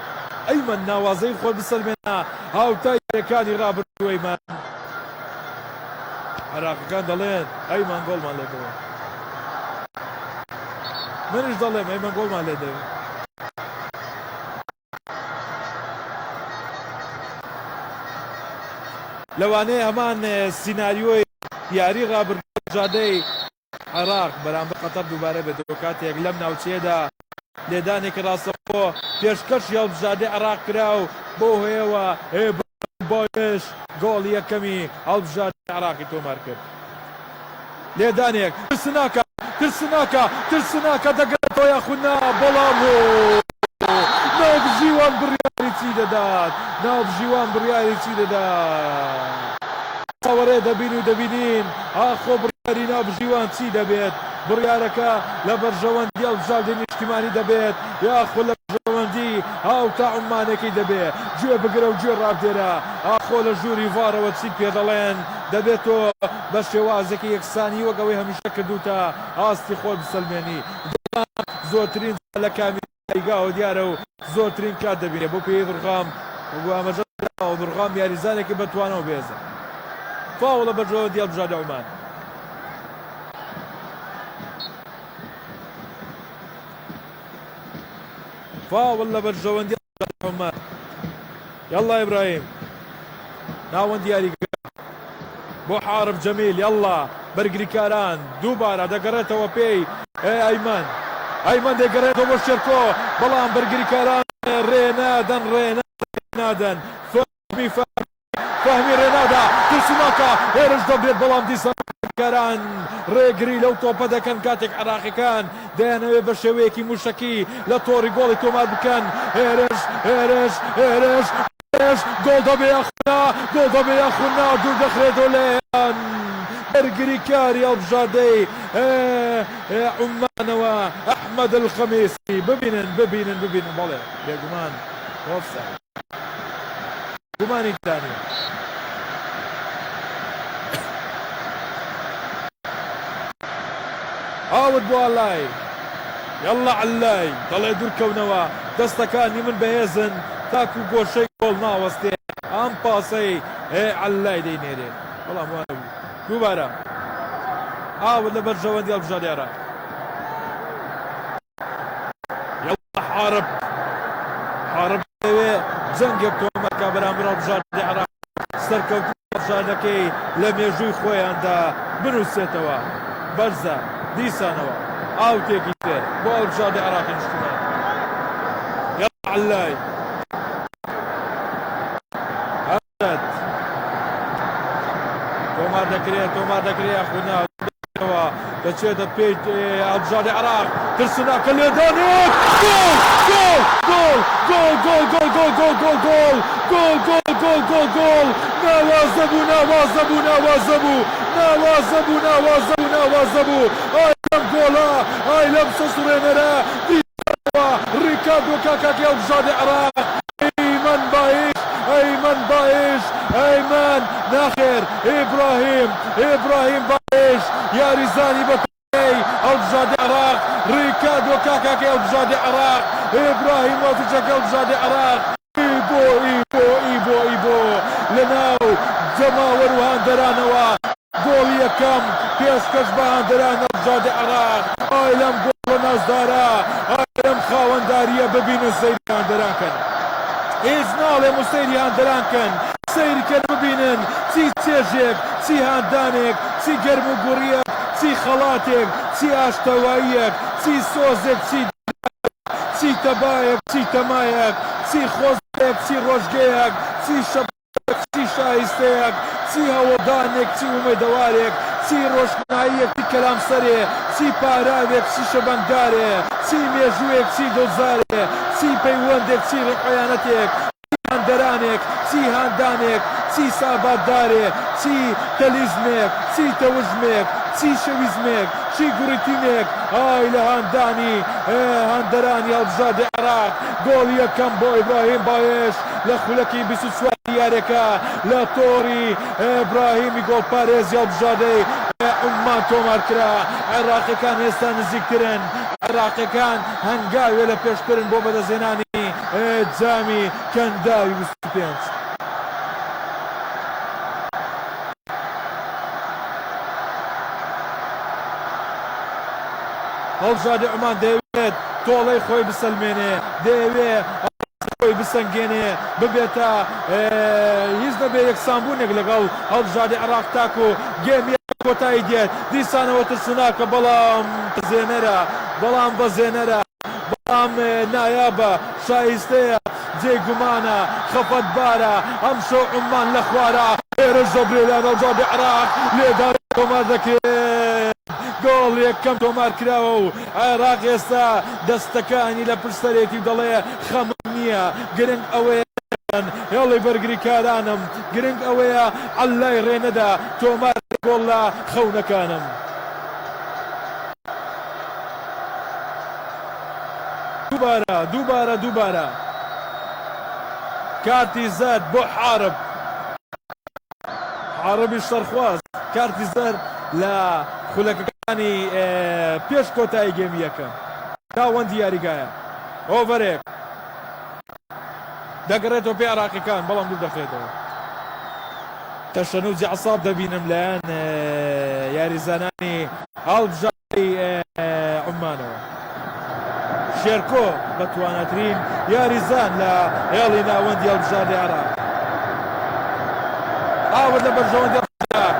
ئەیمەن ناوازەی خۆی بسەلمێنە هاوتای یاریەکانی رابردوو ئەیمەن عێراقەکان دەڵێن ئەیمەن گۆڵمان لێدەوە منیش دەڵێم ئەیمەن گۆڵمان لێدەوە. لەوانەیە هەمان سیناریۆی یاری ڕابردوو هەڵبژاردەی عێراق بەرامبەر قەتەر دووبارە بێتەوە کاتێک لەم ناوچەیەدا لێدانێکی ڕاستەوخۆ پێشکەشی هەڵبژاردەی عێراق کرا و بەو هۆیەوە ئیبراهیم بایش گۆڵی یەکەمی هەڵبژاردەی عێراقی تۆمار کرد. لێدانێک ترسناکە ترسناکە ترسناکە دەگەڕێتەوە یاخود نا بەڵام هۆ ناوبژیوان بڕیاری چی دەدات ناوبژیوان بڕیاری چی دەدات چاوەڕێ دەبین و دەبینین ئاخۆ بڕیاری ناوبژیوان چی دەبێت بڕیارەکە لە بەرژەوەندی هەڵبژاردەی نیشتیمانی دەبێت یاخۆ لە بەرژەوەندی هاوتا عوممانەکەی دەبێت گوێ بگرە و گوێ ڕابدێرە ئاخۆ لە ژووری ڤارەوە چیت پێ دەڵێن دەبێت تۆ بە شێوازێکی یەکسانی وەک ئەوەی هەمیشە کردووتە ئاستی خۆت بسەلمێنی. دۆناڵد زۆرترین جار لە کامیرای یاریگاوە دیارە و زۆرترین کات دەبینێ بۆ پێی دڕغام وەکو ئاماژە دراوە دڕغام یاریزانێکی بەتوانا و بەهێزە. فاوڵە بەرژەوەندی هەڵبژاردە عومان. فاوڵ لە بەرژەوەندی عومان. یاڵڵا ئیبراهیم ناوەندی یاریگا بۆ حارب جەمیل یاڵڵا بەرگریکاران دووبارە دەگەڕێتەوە پێی ئەیمەن ئەیمەن دەگەڕێتەوە بۆ شێرکۆ بەڵام بەرگریکاران ڕێ نادەن ڕێ نادەن فەهمی فەهمی ڕێنادا ترسناکە هێرش دەبرێت بەڵام دیسان کاران ڕێگری لەو تۆپە دەکەن کاتێک عێراقیەکان دەیانەوێت بە شێوەیەکی موشەکی لە تۆڕی گۆڵی تۆمار بکەن هێرش هێرش هێرش هێرش گۆڵ دەبێ یاخونا گۆڵ دەبێ یاخونا دوور دەخرێتەوە لێیان بەرگریکاری هەڵبژاردەی عومانەوە ئەحمەد الخەمیسی ببینن ببینن ببینن بەڵێ بێگومان ئۆفساید. گومانی تیا نییە. ئاوت بۆ ئەلای یەڵڵا عەلای دەڵێ دوورکەونەوە دەستەکانی من بەهێزن تاکو گۆشەی گۆڵ ناوەستێ ئەم پاسەی عەلای دەینێرێ بەڵام وا نەبوو دووبارە ئاوت لە بەرژەوەندی هەڵبژاردەی عێراق. یەڵڵا حارب حارب دەیەوێ جەنگێک تۆمارکا بەرامبەر هەڵبژاردەی عێراق سەرکەوتنی هەڵبژاردەکەی لە مێژووی خۆیاندا بنووسێتەوە بەرزە دیسانەوە ئاوتێکی تر بۆ هەڵبژاردەی عێراقی نیشتیمان یەڵڵا عەلای ئەمجد تۆمار دەکرێت تۆمار دەکرێت یاخود نا دەچێتە پێی هەڵبژاردەی عێراق ترسناکە لێدانێک گۆڵ گۆڵ گۆڵ گۆڵ گۆڵ گۆڵ گۆڵ گۆڵ گۆڵ گۆڵ گۆڵ گۆڵ گۆڵ گۆڵ گۆڵ ناوازە بوو ناوازە بوو ناوازە بوو ناوازە بوو ناوازە بوو ناوازە بوو ئای لەم گۆڵە ئای لەم سەسوڕێنەرە دیسانەوە ڕیکاردۆ کاکاکی هەڵبژاردەی عێراق ئەیمەن بایش ئەیمەن بایش ئەیمەن ناخێر ئیبراهیم ئیبراهیم بایش یاریزانی بە توانای هەڵبژاردەی عێراق ڕیکاردۆ کاکاکەی هەڵبژاردەی عێراق ئیبراهیمۆڤیچەکەی هەڵبژاردەی عێراق ئیبۆ ئیبۆ ئیبۆ ئیبۆ لەناو جەماوەر و هاندەرانەوە گۆڵی یەکەم پێشکەش بە هاندەرانی هەڵبژاردەی عێراق، ئای لەم گۆڵە نازدارە، ئای لەم خاوەندارییە ببینن سەیری هاندەران کەن. هیچ ناڵێم و سەیری هاندەران کەن، سەیری کەن ببینن چی چێژێک، چی هاندانێک، چی گەرموگوڕییەک، چی خەڵاتێک، چی ئاشتەواییەک، چی سۆزێک، چی دڵدارییەک، چی تەبایەک، چی تەمایەک، چی خۆزگەیەک، چی ڕۆژگەیەک، چی شەپۆلێک، چی شایستەیەک، چی هەوڵدانێک، چی ئومێدەوارێک، چی ڕۆشناییەک، چی کەلامسەرێ، چی پاراوێک، چی شەبەنگدارێ، چی مێژووێک، چی دڵزارێ، چی پەیوەندێک، چی ڕقعیانەتێک، چی هاندەرانێک، چی هاندانێک، چی ساباتدارێ، چی تەلیزمێک، چی تەوژمێک، چی شەویزمێک، چی گوڕیتینێک، ئای لە هاندانی هاندەرانی هەڵبژاردەی عێراق، گۆڵی یەکەم بۆ ئیبراهیم بایش لە خولەکی 24 یاریەکە لە تۆڕی ئیبراهیمی گۆڵپارێزی هەڵبژاردەی عوممان تۆمارکرا، عێراقیەکان ئێستا نزیکترن، عێراقیەکان هەنگاوێ لە پێشترن بۆ بەدەستهێنانی جامی کەنداوی 25. هەڵبژاردەی عومان دەیەوێت تۆڵەی خۆی بسەلمێنێ، دەیەوێ خۆی. بسەنگێنێ ببێتە هیچ نەبێ یەکسانبوونێک لەگەڵ هەڵبژاردەی عێراق تاکو گێمی کۆتایی دێت دیسانەوە ترسناکە بەڵام بەزێنەرە بەڵام بەزێنەرە بەڵام نایابە شایستەیە جێی گومانە خەفەتبارە ئەمشەو عوممان لە خوارە هێرش دەبرێ لە هەڵبژاردەی عێراق لێدان تۆمار دەکرێت گۆڵ یەکەم تۆمار کراوە و عێراق ئێستا دەستەکانی لە پشت سەرێتی و دەڵێ خەمم نییە گرنگ ئەوەیە هێڵی بەرگریکارانم گرنگ ئەوەیە عەللای ڕێنەدا تۆمار گۆڵ لە خەونەکانم. دووبارە دووبارە دووبارە کارتی زەرد بۆ حارب حاربی شەڕخواز کارتی زەرد لە خولەکەکانی پێش کۆتایی گێمی یەکەم ناوەندی یاریگایە ئۆڤەرێک دەگەڕێتەوە پێ عراقیەکان بەڵام دوور دەخرێتەوە تەشەنوجی عساب دەبینم لایەن یاریزانانی هەڵبژاردەی عومانەوە. شێرکۆ بە تواناترین یاریزان لە هێڵی ناوەندی هەڵبژاردەی عێراق. ئاوت لە بەرژەوەندی عێراق.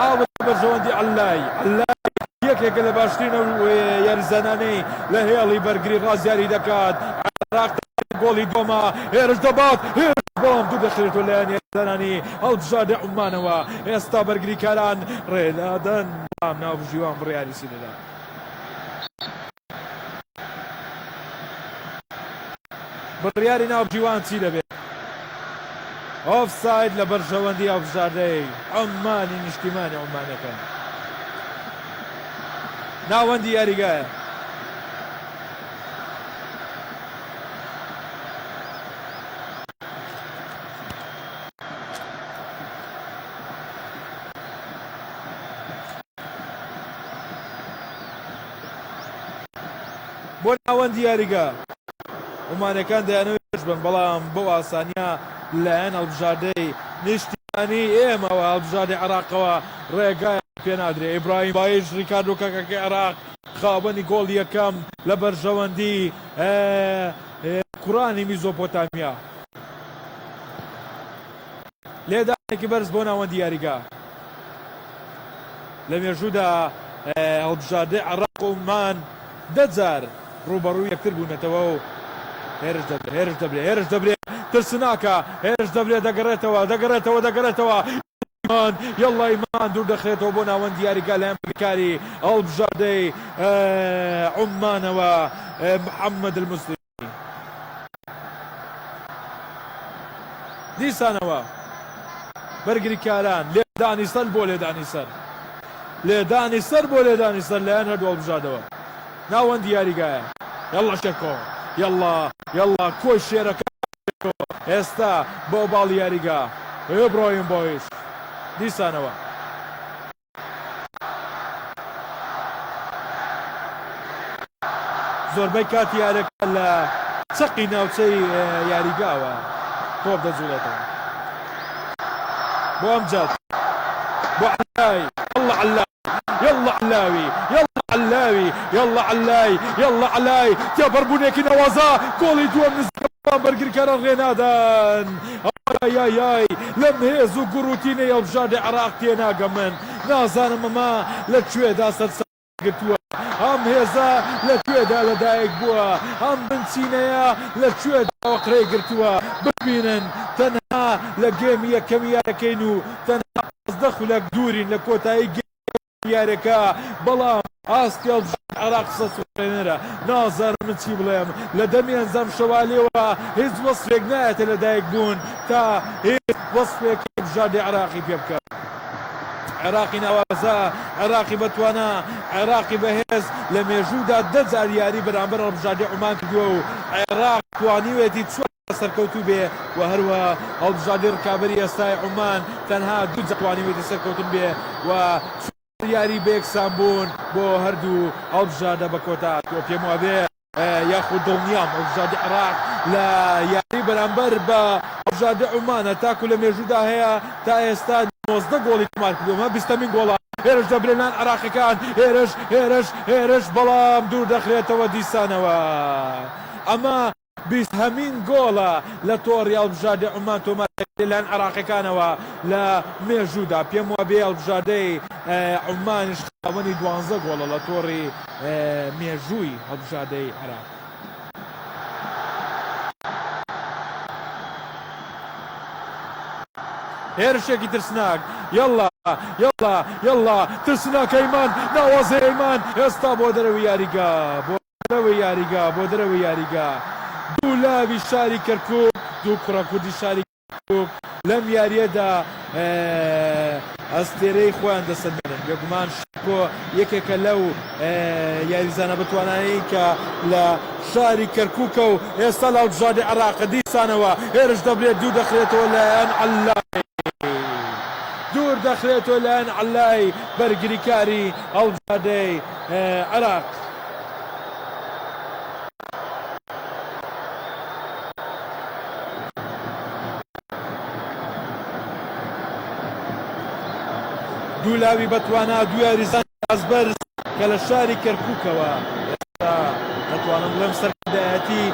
ئاوت لە بەرژەوەندی عەلای. عەلای یەکێکە لە باشترین ئەو یاریزانانەی لە هێڵی بەرگری ڕاست یاری دەکات. عێراق گۆڵی دووەمە، هێرش دەبات، هێرش بەڵام دوور دەخرێتەوە لایەن یاریزانانی هەڵبژاردەی عومانەوە. ئێستا بەرگریکاران ڕێنادەن، بەڵام ناوبژیوان بڕیاری چی دەدات؟ بڕیاری ناوبژیوان چی دەبێت؟ ئۆفساید لە بەرژەوەندی هەڵبژاردەی عومانی نیشتیمانی عومانەکان. ناوەندی یاریگایە. بۆ ناوەندی یاریگا عومانەکان دەیانەوێت پێش بن بەڵام بەو ئاسانیە لایەن هەڵبژاردەی نیشتیمانی ئێمەوە هەڵبژاردەی عێراقەوە ڕێگایان پێنادرێ ئیبراهیم بایش ڕیکاردۆ کاکاکەی عێراق خاوەنی گۆڵ یەکەم لە بەرژەوەندی کوڕانی میزۆپۆتامیا لێدانێکی بەرز بۆ ناوەندی یاریگا لە مێژوودا هەڵبژاردەی عێراق و عومان دە جار ڕووبەڕووی یەکتر بوونەتەوە و هێرش دەبرێ هێرش دەبرێ هێرش دەبرێ ترسناکە هێرش دەبرێ دەگەڕێتەوە دەگەڕێتەوە دەگەڕێتەوە ئیمان یەڵڵا ئیمان دوور دەخرێتەوە بۆ ناوەندی یاریگا لایەن بەرگریکاری هەڵبژاردەی عومانەوە محەممەد المسلم دیسانەوە بەرگریکاران لێدانی سەر بۆ لێدانی سەر لێدانی سەر بۆ لێدانی سەر لایەن هەردوو هەڵبژاردەوە ناوەندی یاریگایە یەڵا شێرکۆ یەڵا یەڵا کۆی شێرەکە ئێستا بۆ باڵی یاریگا ئیبراهیم بایش دیسانەوە زۆربەی کاتی یاریەکە لە چەقی ناوچەی یاریگاوە تۆپ دەجوڵێتەوە بۆ ئەمجد بۆ عەلای يلا علاوي يلا علاوي يلا علاوي يلا علاي يلا علاي تێپەڕبوونێکی نەوازە گۆڵی دووەم نزیکە بەرگریکاران ڕێنادەن ئای ئای ئای لەم هێز و گوڕوتینەی هەڵبژاردەی عێراق تێناگەم من نازانم ئەمە لە کوێدا سەرچاوەی گرتووە ئەم هێزە لە کوێدا لەدایک بووە ئەم بنچینەیە لە کوێدا ئۆقرەی گرتووە ببینن تەنها لە گێمی یەکەمی یارەکەین و تەنها 15 خولەک دوورین لە کۆتایی گێمی یاریەکە بەڵام ئاستی هەڵبژاردەی عێراق سەرسوڕهێنەرە نازانم من چی بڵێم لە دەمی ئەنجام شەوالێوە هیچ وەسفێک نایەتە لەدایک بوون تا هیچ وەسفێک هەڵبژاردەی عێراقی پێ بکەم عێراقی ناوازە عێراقی بەتوانا عێراقی بەهێز لە مێژوودا دە جار یاری بەرامبەر هەڵبژاردەی عومان کردووە و عێراق توانیوێتی چوار سەرکەوتوو بێ و هەروەها هەڵبژاردەی ڕکابەری ئێستای عومان تەنها دوو جار توانیوێتی سەرکەوتن بێ و چوار یاری بە یەکسان بوون بۆ هەردوو هەڵبژاردە بە کۆتا هاتووە. پێم وابێ یاخود دڵنیام هەڵبژاردەی عێراق لە یاری بەرامبەر بە. هەڵبژاردەی عومانە تاکو لە مێژوودا هەیە تا ئێستا 19 گۆڵی تۆمار کردووە ئەمە بیستەمین گۆڵە هێرش دەبرێ لەلایەن عێراقیەکان هێرش هێرش هێرش بەڵام دوور دەخرێتەوە دیسانەوە ئەمە بیستەمین گۆڵە لە تۆڕی هەڵبژاردەی عومان تۆمار دەکرێت لەلایەن عێراقیەکانەوە لە مێژوودا پێم وابێ هەڵبژاردەی عومانیش خاوەنی دوانزە گۆڵە لە تۆڕی مێژووی هەڵبژاردەی عێراق. هێرشێکی ترسناک یەڵا یەڵا یەڵا ترسناک ئەیمان ناوازەی ئەیمان ئێستا بۆ دەرەوەی یاریگا بۆ دەرەوەی یاریگا بۆ دەرەوەی یاریگا دوو لاوی شاری کەرکوک دوو کوڕە کوردی شاری کەرکوک لەم یاریەدا ئەستێرەی خۆیان دەسەلمێنن بێگومان شێرکۆ یەکێکە لەو یاریزانە بەتوانایەی کە لە شاری کەرکوکە و ئێستا لە هەڵبژاردەی عێراق دیسانەوە هێرش دەبرێت دوور دەخرێتەوە لایەن عەلای دوور دەخرێتەوە لایەن عەلای بەرگریکاری هەڵبژاردەی عێراق. دوو لاوی بەتوانا دوو یاریزانی ئاستبەرز کە لە شاری کەرکووکەوە ئێستا دەتوانم بڵێم سەرکردایەتی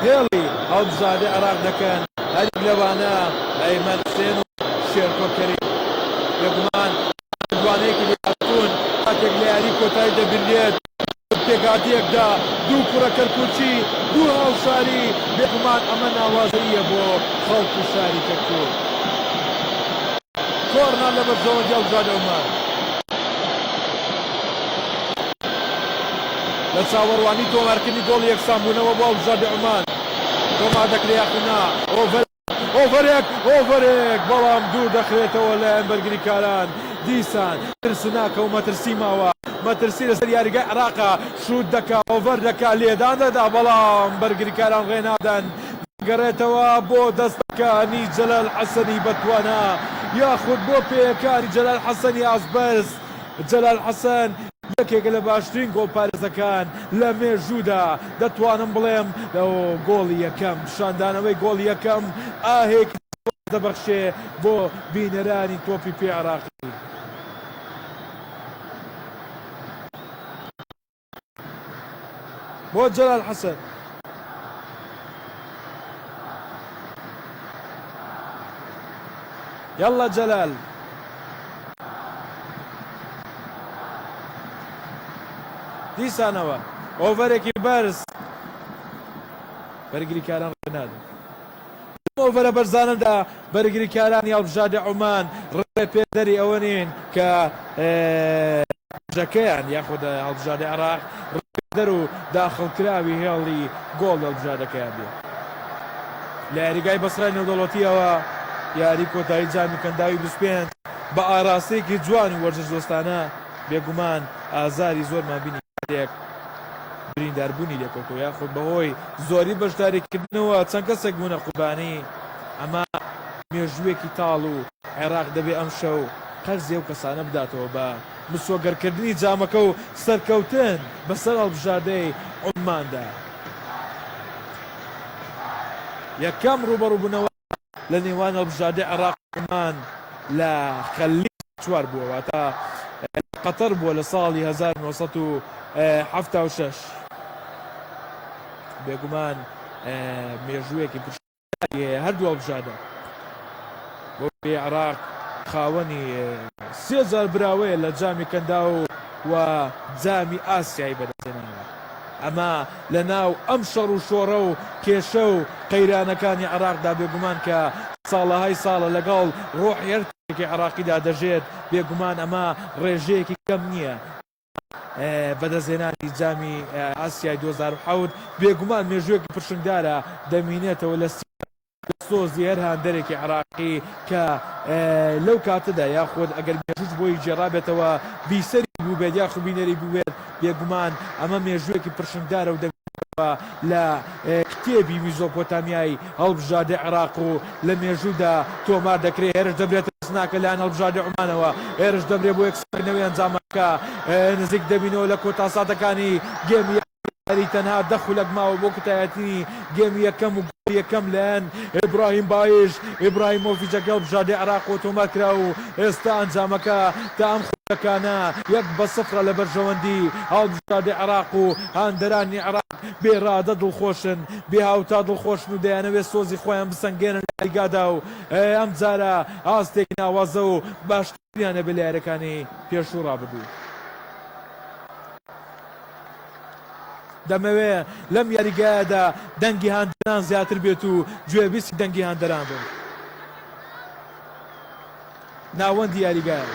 هێڵی هەڵبژاردەی عێراق دەکەن هەریەک لەوانە ئەیمەن حوسێن و شێرکۆ کەریم بێگومان دوانەیەکی لێهاتوون کاتێک لە یاری کۆتایی دەبینرێت پێکهاتەیەکدا دوو کوڕە کەرکوکی دوو هاوشاری بێگومان ئەمە ناوازەییە بۆ خەڵکی شاری کەرکوک. کۆرنەر لە بەرژەوەندی هەڵبژاردە عومان. لە چاوەڕوانی تۆمارکردنی گۆڵی یەکسانبوونەوە بۆ هەڵبژاردە عومان تۆمار دەکرێ یاخود نا ئۆڤەر ئۆڤەرێک ئۆڤەرێک بەڵام دوور دەخرێتەوە لایەن بەرگریکاران دیسان ترسناکە و مەترسی ماوە مەترسی لەسەر یاریگای عێراقە شوت دەکا ئۆڤەر دەکا لێدان دەدا بەڵام بەرگریکاران ڕێنادەن دەگەڕێتەوە بۆ دەستەکانی جەلال حەسەنی بەتوانا یاخود بۆ پێیەکانی جەلال حەسەنی ئاستبەرز جەلال حەسەن یەکێکە لە باشترین گۆڵپارێزەکان لە مێژوودا، دەتوانم بڵێم گۆڵی یەکەم، پیشاندانەوەی گۆڵی یەکەم ئاهێکی جیاواز دەبەخشێ بۆ بینەرانی تۆپی پێی عێراقی. بۆ جەلال حەسەن. یەڵڵا جەلال. دیسانەوە ئۆڤەرێکی بەرز بەرگریکاران ڕێنادەن. ئۆڤەرە بەرزانەدا بەرگریکارانی هەڵبژاردە عومان ڕێپێدەری ئەوە نین کە ژەکەیان یاخود هەڵبژاردە عێراق ڕێپێدەر و داخڵکراوی هێڵی گۆڵ هەڵبژاردەکەیان بێ. لە یاریگای بەسرای نێودەوڵەتییەوە یاری کۆتایی جامی کەنداوی 25 بە ئاراستەیەکی جوان و وەرزشدۆستانە بێگومان ئازاری زۆرمان بینی کاتێک برینداربوونی لێکەوتەوە یاخود بەهۆی زۆری بەشداریکردنەوە چەند کەسێک بوونە قوربانی ئەمە مێژوویەکی تاڵ و عێراق دەبێ ئەمشەو قەرزی ئەو کەسانە بداتەوە بە مسۆگەرکردنی جامەکە و سەرکەوتن بەسەر هەڵبژاردەی عومماندا. یەکەم ڕووبەڕووبوونەوە لە نێوان هەڵبژاردەی عێراق و عومان لە خەلیج چوار بووە واتە قەتەر بووە لە ساڵی 1976 بێگومان مێژوویەکی هەیە هەردوو هەڵبژاردە بۆ پێی عێراق خاوەنی سێ جار براوەیە لە جامی کەنداو و جامی ئاسیای بەدەستهێناوە ئەمە لە ناو ئەم شەڕ و شۆڕە و کێشە و قەیرانەکانی عێراقدا بێگومان کە ساڵەهای ساڵە لەگەڵ ڕۆحی هەر تاکێکی عێراقیدا دەژێت بێگومان ئەمە ڕێژەیەکی کەم نییە بەدەستهێنانی جامی ئاسیای 2007 بێگومان مێژوویەکی پرشنگدارە دەمینێتەوە لە سۆزی هەر هاندەرێکی عێراقی کە لەو کاتەدا یاخود ئەگەر مێژووش بۆی گێڕابێتەوە بیسەری بووبێت یاخود بینەری بووبێت بێگومان ئەمە مێژوویەکی پرشنگدارە و دەمینێتەوە لە کتێبی میزۆپۆتامیای هەڵبژاردەی عێراق و لە مێژوودا تۆمار دەکرێت هێرش دەبرێتە ترسناکە لایەن هەڵبژاردەی عومانەوە هێرش دەبرێت بۆ یەکسانکردنەوەی ئەنجامەکە نزیک دەبینەوە لە کۆتا ساتەکانی گێمی. یاری تەنها دە خولەک ماوە بۆ کوتایەتنی گێمی یەکەم و گۆڵی یەکەم لایەن ئیبراهیم بایش ئیبراهیمۆڤیچەکەی هەڵبژاردەی عێراقەوە تۆمار کرا و ئێستا ئەنجامەکە تا ئەم خولەکانە یەک بە سفرە لە بەرژەوەندی هەڵبژاردەی عێراق و هاندەرانی عێراق بێ ڕادە دڵخۆشن بێ هاوتا دڵخۆشن و دەیانەوێت سۆزی خۆیان بسەنگێنن لە یاریگادا و ئەمجارە ئاستێکی ناوازە و باشتریان هەبێت لە یاریەکانی پێشوو ڕابردوو. دەمەوێ لەم یاریگایەدا دەنگی هاندەران زیاتر بێت و گوێبیستی دەنگی هاندەران بم. ناوەندی یاریگایە.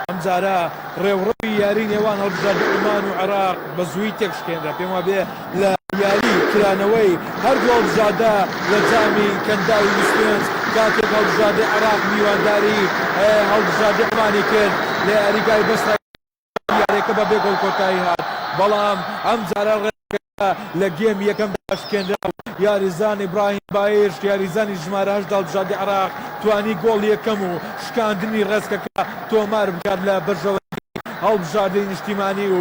ئەمجارە ڕێوڕەوی یاری نێوان هەڵبژاردەی عومان و عێراق بە زوویی تێکشکێنرا، پێم وابێ لە یاری کرانەوەی هەردوو هەڵبژاردە لە جامی کەنداوی 25 کاتێک هەڵبژاردەی عێراق میوانداری هەڵبژاردەی عومانی کرد لە یاریگای بەسرە یاریەکە بە بێ گۆڵ کۆتایی هات، بەڵام ئەمجارە ڕێگەکە لە گێمی یەکەمدا شکێنرا و یاریزان ئیبراهیم بایش یاریزانی ژمارە هەشت هەڵبژاردەی عێراق توانی گۆڵی یەکەم و شکاندنی ڕێزکەکە تۆمار بکات لە بەرژەوەندی هەڵبژاردەی نیشتیمانی و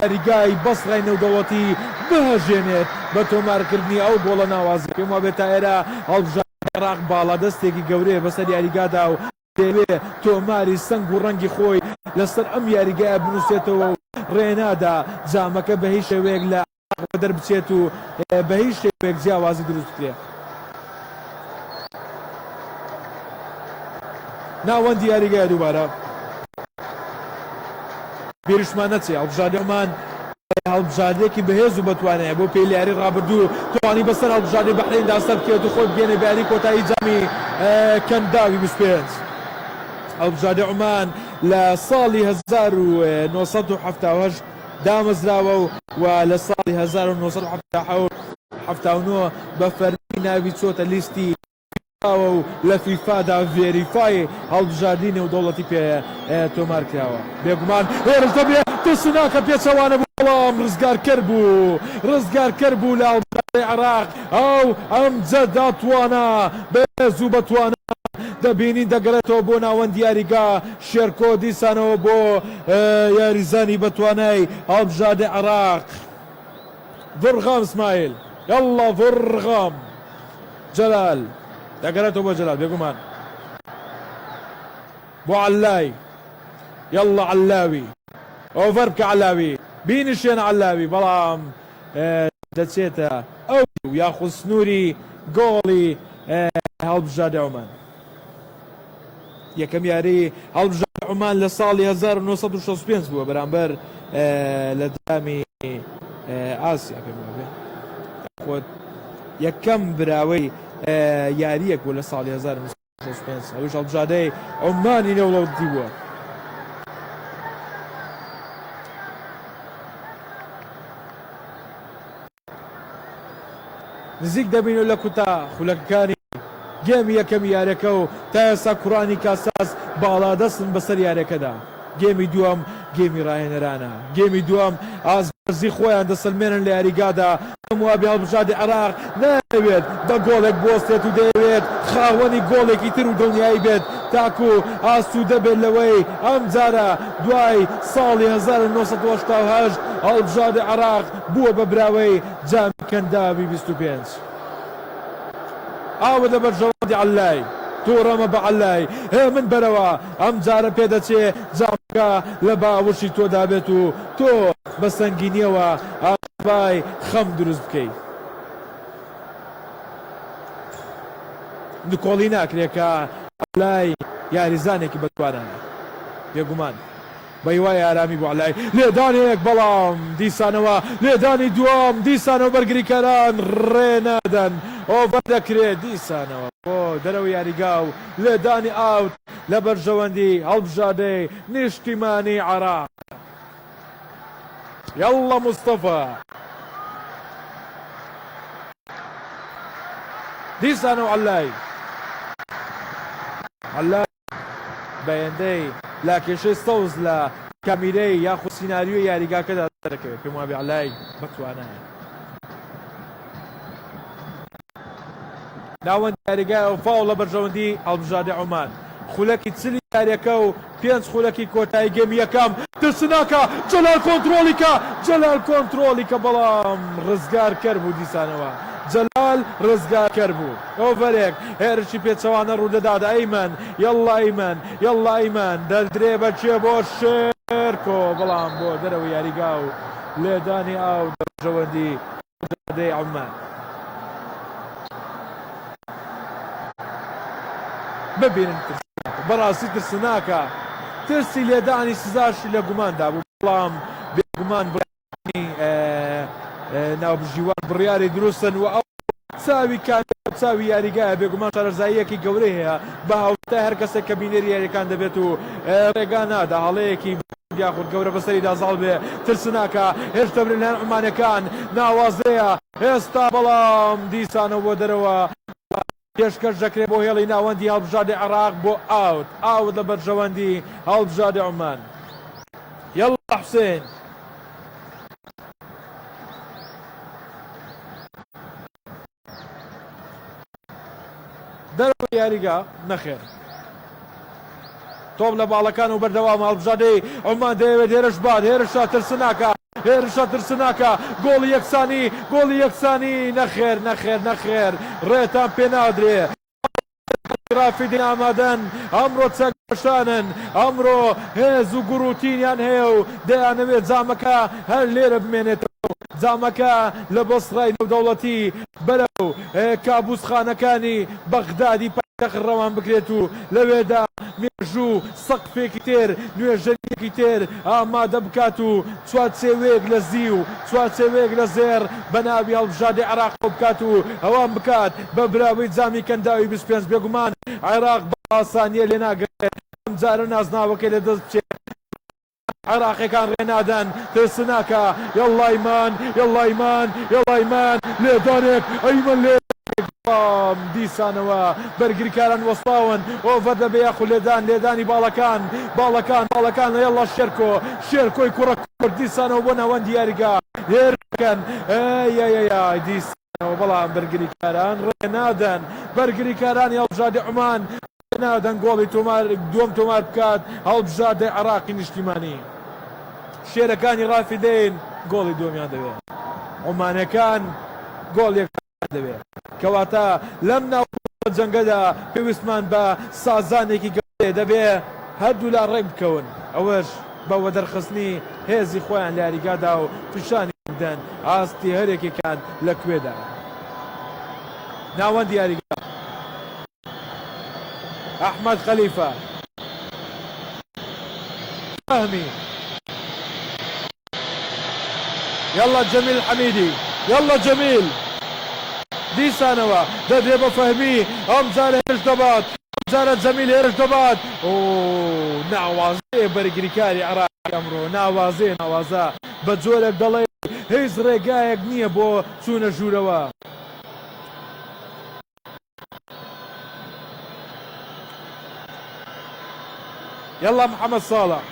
یاریگای بەسڕای نێودەوڵەتی بهەژێنێت بە تۆمارکردنی ئەو گۆڵە ناوازەی. پێم وابێت تا ئێرە هەڵبژاردەی عێراق باڵادەستێکی گەورەیە بەسەر یاریگادا و دەیەوێ تۆماری سەنگ و ڕەنگی خۆی لەسەر ئەم یاریگایە بنووسێتەوە و ڕێنادا جامەکە بە هیچ شێوەیەک لە عێراق وەدەربچێت و بە هیچ شێوەیەک جیاوازی دروست بکرێت. ناوەندی یاریگایە دووبارە بیرشمان نەچێ هەڵبژاردەی عومان هەڵبژاردەیەکی بەهێز و بەتوانایە بۆ پێی لە یاری ڕابردوو توانی بەسەر هەڵبژاردەی بەحرەیندا سەربکەوێت و خۆی بگەێنێ بە یاری کۆتایی جامی کەنداوی 25. هەڵبژاردەی عومان لە ساڵی 1970 دامەزراوە و لە ساڵی 1979 بە فەرمی ناوی چۆتە لیستی کراوە و لە فیفادا ڤێریفای هەڵبژاردنی نێودەوڵەتی پێ تۆمار کراوە. بێگومان هێرش دەبێ ترسناکە پێچەوانە بوو بەڵام ڕزگارکەر بوو ڕزگارکەر بوو لە هەڵبژاردەی عێراق ئەو ئەمجەد توانا بەهێز و بەتوانا دەبینین دەگەڕێتەوە بۆ ناوەندی یاریگا شێرکۆ دیسانەوە بۆ یاریزانی بەتوانای هەڵبژاردەی عێراق ضرغام اسماعیل یاڵڵا ضرغام جەلال دەگەرێتەوە بۆ جەلال بێگومان بۆ عەلای یاڵڵا عەلاوی ئۆڤەر بکە عەلاوی بینشێن عەلاوی بەڵام دەچێتە ئەو یاخود سنووری گۆڵی هەڵبژاردە عومان. یەکەم یاری هەڵبژاردە عومان لە ساڵی 1965 بووە بەرامبەر لە جامی ئاسیا پێم وابێ خۆت یەکەم براوەی یاریەک بوو لە ساڵی 1965 ئەویش هەڵبژاردەی عومانی نێودەوڵەتی بووە. نزیک دەبینەوە لە کوتا خولەکەکانی گێمی یەکەمی یاریەکە و تا ئێستا کوڕانی کاساس باڵادەستن بەسەر یاریەکەدا. گێمی دووەم گێمی راهێنەرانە. گێمی دووەم ئاست بەرزی خۆیان دەسەلمێنن لە یاریگادا. پێم وابێ هەڵبژاردەی عێراق نایەوێت بە گۆڵێک بوەستێت و دەیەوێت خاوەنی گۆڵێکی تر و دڵنیایی بێت تاکو ئاسوودە بێت لەوەی ئەمجارە دوای ساڵی 1988 هەڵبژاردەی عێراق بووە بە براوەی جامی کەنداوی 25. ئاوە لە بەرژەوەندی عەللای توڕەمە بە عەللای هێمن بەرەوە ئەمجارە پێدەچێ جامەکە لە باوەشی تۆدا بێت و تۆ بە سەنگینیەوە ئاوای خەم دروست بکەی. نکۆڵی ناکرێ کە عەللای یاریزانێکی بەتوانایە بێگومان. بە هیوای ئارامی بۆ عەلای لێدانێک بەڵام دیسانەوە لێدانی دووەم دیسانەوە بەرگریکاران ڕێ نادەن ئۆڤەر دەکرێت دیسانەوە بۆ دەرەوە یاریگا و لێدانی ئاوت لە بەرژەوەندی هەڵبژاردەی نیشتیمانی عێراق یاڵڵا مستەفا دیسانەوە عەلای عەلای بە هێندەی لاکێشەی سەوز لە کامیرەی یاخود سیناریۆی یاریگاکەدا دەرەکەوێت پێم وابێ عەلای بەتوانایە. ناوەند یاریگای و فاوڵ لە بەرژەوەندی هەڵبژاردەی عومان. خولەکی چلی یاریەکە و پێنج خولەکی کۆتایی گێمی یەکەم ترسناکە جەلال کۆنترۆڵی کە جەلال کۆنترۆڵی کە بەڵام ڕزگارکەر بوو دیسانەوە جەلال ڕزگارکەر بوو ئۆڤەرێک هێرشی پێچەوانە ڕوودەدات ئەیمەن یەڵڵا ئەیمەن یەڵڵا ئەیمەن دەدرێ بە کێ بۆ شێرکۆ بەڵام بۆ دەرەوە یاریگا و لێدانی ئاو دەرژەوەندی دەی عومان. ببینن ترسناکە بەڕاستی ترسناکە ترسی لێدانی سزاشی لە گوماندا بوو بەڵام بێگومان بڕیاری ناوبژیوان بڕیاری دروستن و ئەو چاوی کامێرا و چاوی یاریگایە بێگومان شارەزاییەکی گەورەی هەیە بە هاوتای هەر کەسێک کە بینەری یاریەکان دەبێت و ڕێگا نادا هەڵەیەکی یاخود گەورە بەسەریدا زاڵ بێ ترسناکە هێشتا لەلایەن عومانەکان ناوازەیە ئێستا بەڵام دیسانەوە بۆ دەرەوە پێشکەش دەکرێت بۆ هێڵی ناوەندی هەڵبژاردەی عێراق بۆ ئاوت ئاوت لە بەرژەوەندی هەڵبژاردەی عومان یەڵا حوسێن. دەرەوەی یاریگا نەخێر. تۆپ لە باڵەکان و بەردەوام هەڵبژاردەی عومان دەیەوێت هێرش بات هێرشە ترسناکە هێرشە ترسناکە گۆڵی یەکسانی گۆڵی یەکسانی نەخێر نەخێر نەخێر ڕێتان پێنادرێ رافیدین ئامادەن ئەمڕۆ چەک بەشانن ئەمڕۆ هێز و گوڕوتینیان هەیە و دەیانەوێت جامەکە هەر لێرە بمێنێتەوە جامەکە لە بەسڕای نێودەوڵەتی بەرەو کابوسخانەکانی بەغدادی پایتەخت ڕەوان بکرێت و لەوێدا مێژوو سەقفێکی تر، نوێژەرییەکی تر ئامادە بکات و چوارچێوەیەک لە زیو، چوارچێوەیەک لە زێڕ بە ناوی هەڵبژاردەی عێراقەوە بکات و ئەوان بکات بە براوەی جامی کەنداوی 25 بێگومان عێراق بە ئاسانییە لێناگەڕێت ئەمجارە نازناوەکەی لەدەست بچێت. عێراقیەکان ڕێ نادەن ترسناکە یەڵڵا ئیمان یەڵڵا ئیمان یەڵڵا ئیمان لێدانێک ئەیمەن لێدانێک بەڵام دیسانەوە بەرگریکاران وەستاون ئۆڤەر دەبێ یاخود لێدان لێدانی باڵەکان باڵەکان باڵەکان یەڵڵا شێرکۆ شێرکۆی کوڕە کورد دیسانەوە بۆ ناوەندی یاریگا هێرش دەکەن ئەی دیسانەوە بەڵام بەرگریکاران ڕێ نادەن بەرگریکارانی هەڵبژاردەی عومان نادەن گۆڵی تۆمار دووەم تۆمار بکات هەڵبژاردەی عێراقی نیشتیمانی شێرەکانی ڕافیدەین گۆڵی دووەمیان دەوێت عومانەکان گۆڵ یەکان دەوێت کەواتە لەم ناو جەنگەدا پێویستمان بە سازانێکی گەورەیە دەبێ هەردوولا ڕێک بکەون ئەوەش بە وەدەرخستنی هێزی خۆیان لە یاریگادا و پیشانی بدەن ئاستی هەرێکێکان لە کوێدایە ناوەندی یاریگا ئەحمەد خەلیفە فەهمی یەڵا جەمیل حەمیدی یەڵا جەمیل دیسانەوە دەدرێ بە فەهمی ئەم جارە هێرش دەبات ئەم جارە جەمیل هێرش دەبات ئۆ ناوازەیە بەرگریکاری عێراقی ئەمڕۆ ناوازەیە ناوازە بە جۆرێک دەڵێ هیچ ڕێگایەک نییە بۆ چوونە ژوورەوە. یەڵا محەمەد ساڵح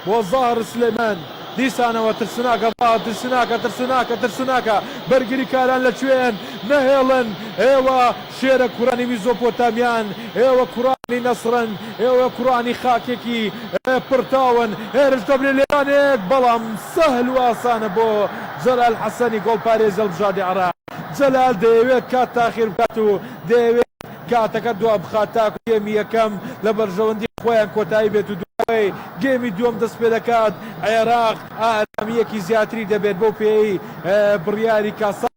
بۆ زاهر سلێمان دیسانەوە ترسناکە با ترسناکە ترسناکە ترسناکە بەرگری کاران لە کوێن نەهێڵن ئێوە شێرە کوڕانی میزۆپۆتامیان ئێوە کوڕانی نەسڕن ئێوە کوڕانی خاکێکی پڕتاون هێرش دەبرێ لێدانێک بەڵام سەهل و ئاسانە بۆ جەلال حەسەنی گۆڵپارێزی هەڵبژاردەی عێراق. جەلال دەیەوێت کات تاخیر بکات و دەیەوێت کاتەکە دوابخات تاکو گێمی یەکەم لە بەرژەوەندی خۆیان کۆتایی بێت و دوای گێمی دووەم دەستپێدەکات عێراق ئارامییەکی زیاتری دەبێت بەو پێیەی بڕیاری کاساس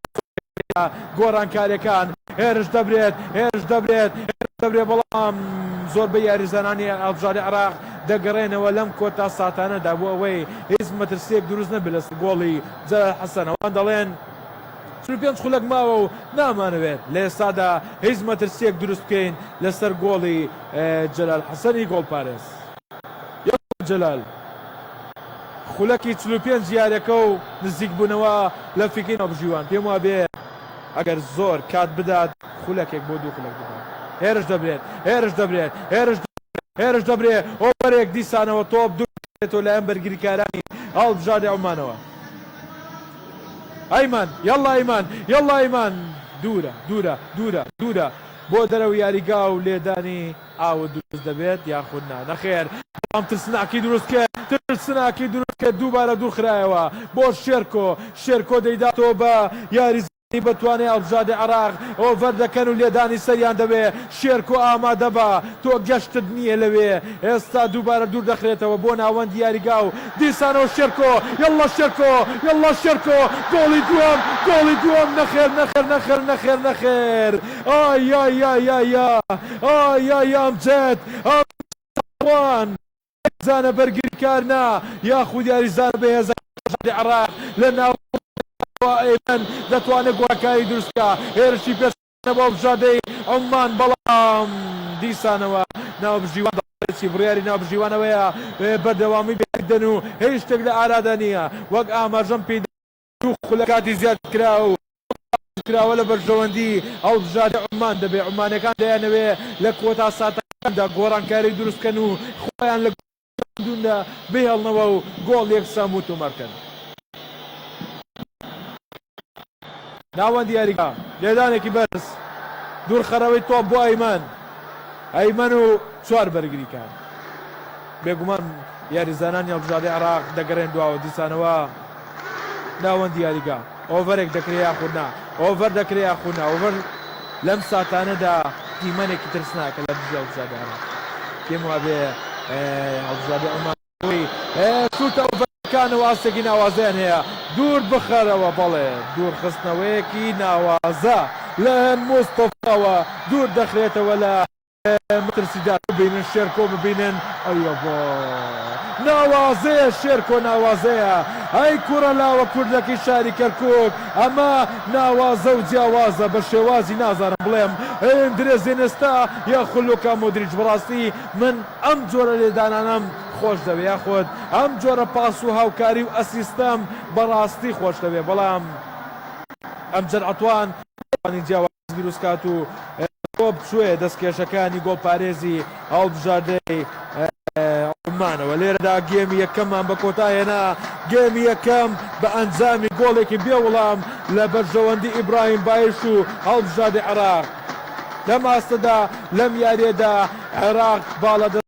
گۆڕانکاریەکان هێرش دەبرێت هێرش دەبرێت هێرش دەبرێت بەڵام زۆربەی یاریزانانی هەڵبژاردەی عێراق دەگەڕێنەوە لەم کۆتا ساتانەدا بۆ ئەوەی هیچ مەترسیەک دروست نەبێت لەسەر گۆڵی جەلال حەسەن ئەوان دەڵێن 45 خولەک ماوە و نامانەوێت لە ئێستادا هیچ مەترسیەک دروست بکەین لەسەر گۆڵی جەلال حەسەنی گۆڵپارێز. یاڵا جەلال. خولەکی 45 یاریەکە و نزیکبوونەوە لە فیکەی ناوبژیوان پێم وابێ ئەگەر زۆر کات بدات خولەکێک بۆ دوو خولەک دەبات هێرش دەبرێت هێرش دەبرێت هێرش هێرش دەبرێ ئۆڤەرێک دیسانەوە تۆپ دوورێتەوە لایەن بەرگریکارانی هەڵبژاردەی عومانەوە ئەیمەن یەڵا ئەیمەن یەڵا ئەیمەن دوورە دوورە دوورە دوورە. بۆ دەرەوەی یاریگا و لێدانی ئاوت دروست دەبێت یاخود نا؟ نەخێر، بەڵام ترسناکی دروست کرد، ترسناکی دروست کرد، دووبارە دوورخرایەوە بۆ شێرکۆ، شێرکۆ دەیداتەوە بە یاریزانی بەتوانای هەڵبژاردەی عێراق، ئۆڤەر دەکەن و لێدانی سەریان دەوێ، شێرکۆ ئامادەبە، تۆ گەشتت نییە لەوێ، ئێستا دووبارە دوور دەخرێتەوە بۆ ناوەندی یاریگا و دیسانەوە شێرکۆ، یەڵڵا شێرکۆ، یەڵڵا شێرکۆ، گۆڵی دووەم، گۆڵی دووەم، نەخێر، نەخێر، نەخێر، نەخێر، نەخێر، ئای ئای ئای ئای ئای ئای ئەمجد، ئەمجد یاریزانە بەرگریکار نا یاخود یاریزانە بەهێزەکانی عێراق لە ناوەندەوە ئەیمەن دەتوانێت گۆڕانکاری دروست بکات، هێرشی پێش بۆ هەڵبژاردەی عوممان، بەڵام دیسانەوە ناوبژیوان دەڵێت چی؟ بڕیاری ناوبژیوانەوەیە بەردەوامی پێدەن و هیچ شتێک لە ئارادا نییە، وەک ئاماژەم پێدا دوو خولەک کاتی زیادکراو کراوە لە بەرژەوەندی هەڵبژاردەی عوممان دەبێت، عومانەکان دەیانەوێت لە کۆتا ساتەکاندا گۆڕانکاری دروست بکەن و خۆیان لە دووندا بهێڵنەوە و گۆڵ یەکسان بوو تۆمار بکەن. ناوەندی یاریگا لێدانێکی بەرز دوورخەرەوەی تۆپ بۆ ئەیمەن ئەیمەن و چوار بەرگریکار بێگومان یاریزانانی هەڵبژاردەی عێراق دەگەرێن دواوە دیسانەوە ناوەندی یاریگا ئۆڤەرێک دەکرێ یاخود نا ئۆڤەر دەکرێ یاخود نا ئۆڤەر لەم ساتانەدا دیمەنێکی ترسناکە لە دژی هەڵبژاردەی عێراق پێم وابێ هەڵبژاردەی عومان شوتە ئۆڤەرەکانەوە ئاستێکی ناوازەیان هەیە دوور بخەرەوە بەڵێ دوورخستنەوەیەکی ناوازە لە مستەفاوە دوور دەخرێتەوە لە مەترسیدار ببینن شێرکۆ ببینن ئەیەوە ناوازەیە شێرکۆ ناوازەیە ئەی کوڕە لاوە کوردەکەی شاری کەرکک ئەمە ناوازە و جیاوازە بە شێوازی نازانم بڵێم ئەندرێ ئینێستا یاخود لۆکا مۆدریچ بەڕاستی من ئەم جۆرە لێدانانەم خۆش دەوێ یاخود ئەم جۆرە پاس و هاوکاری و ئەسیستەم بەڕاستی خۆش دەوێ بەڵام ئەمجەد عەتوان جیاواز دروست کات و تۆپ چوێ دەستکێشەکانی گۆڵپارێزی هەڵبژاردەی عومانەوە لێرەدا گێمی یەکەممان بە کۆتا هێنا گێمی یەکەم بە ئەنجامی گۆڵێکی بێ وڵام لە بەرژەوەندی ئیبراهیم بایش و هەڵبژاردەی عێراق لەم ئاستەدا لەم یاریەدا عێراق باڵادەست.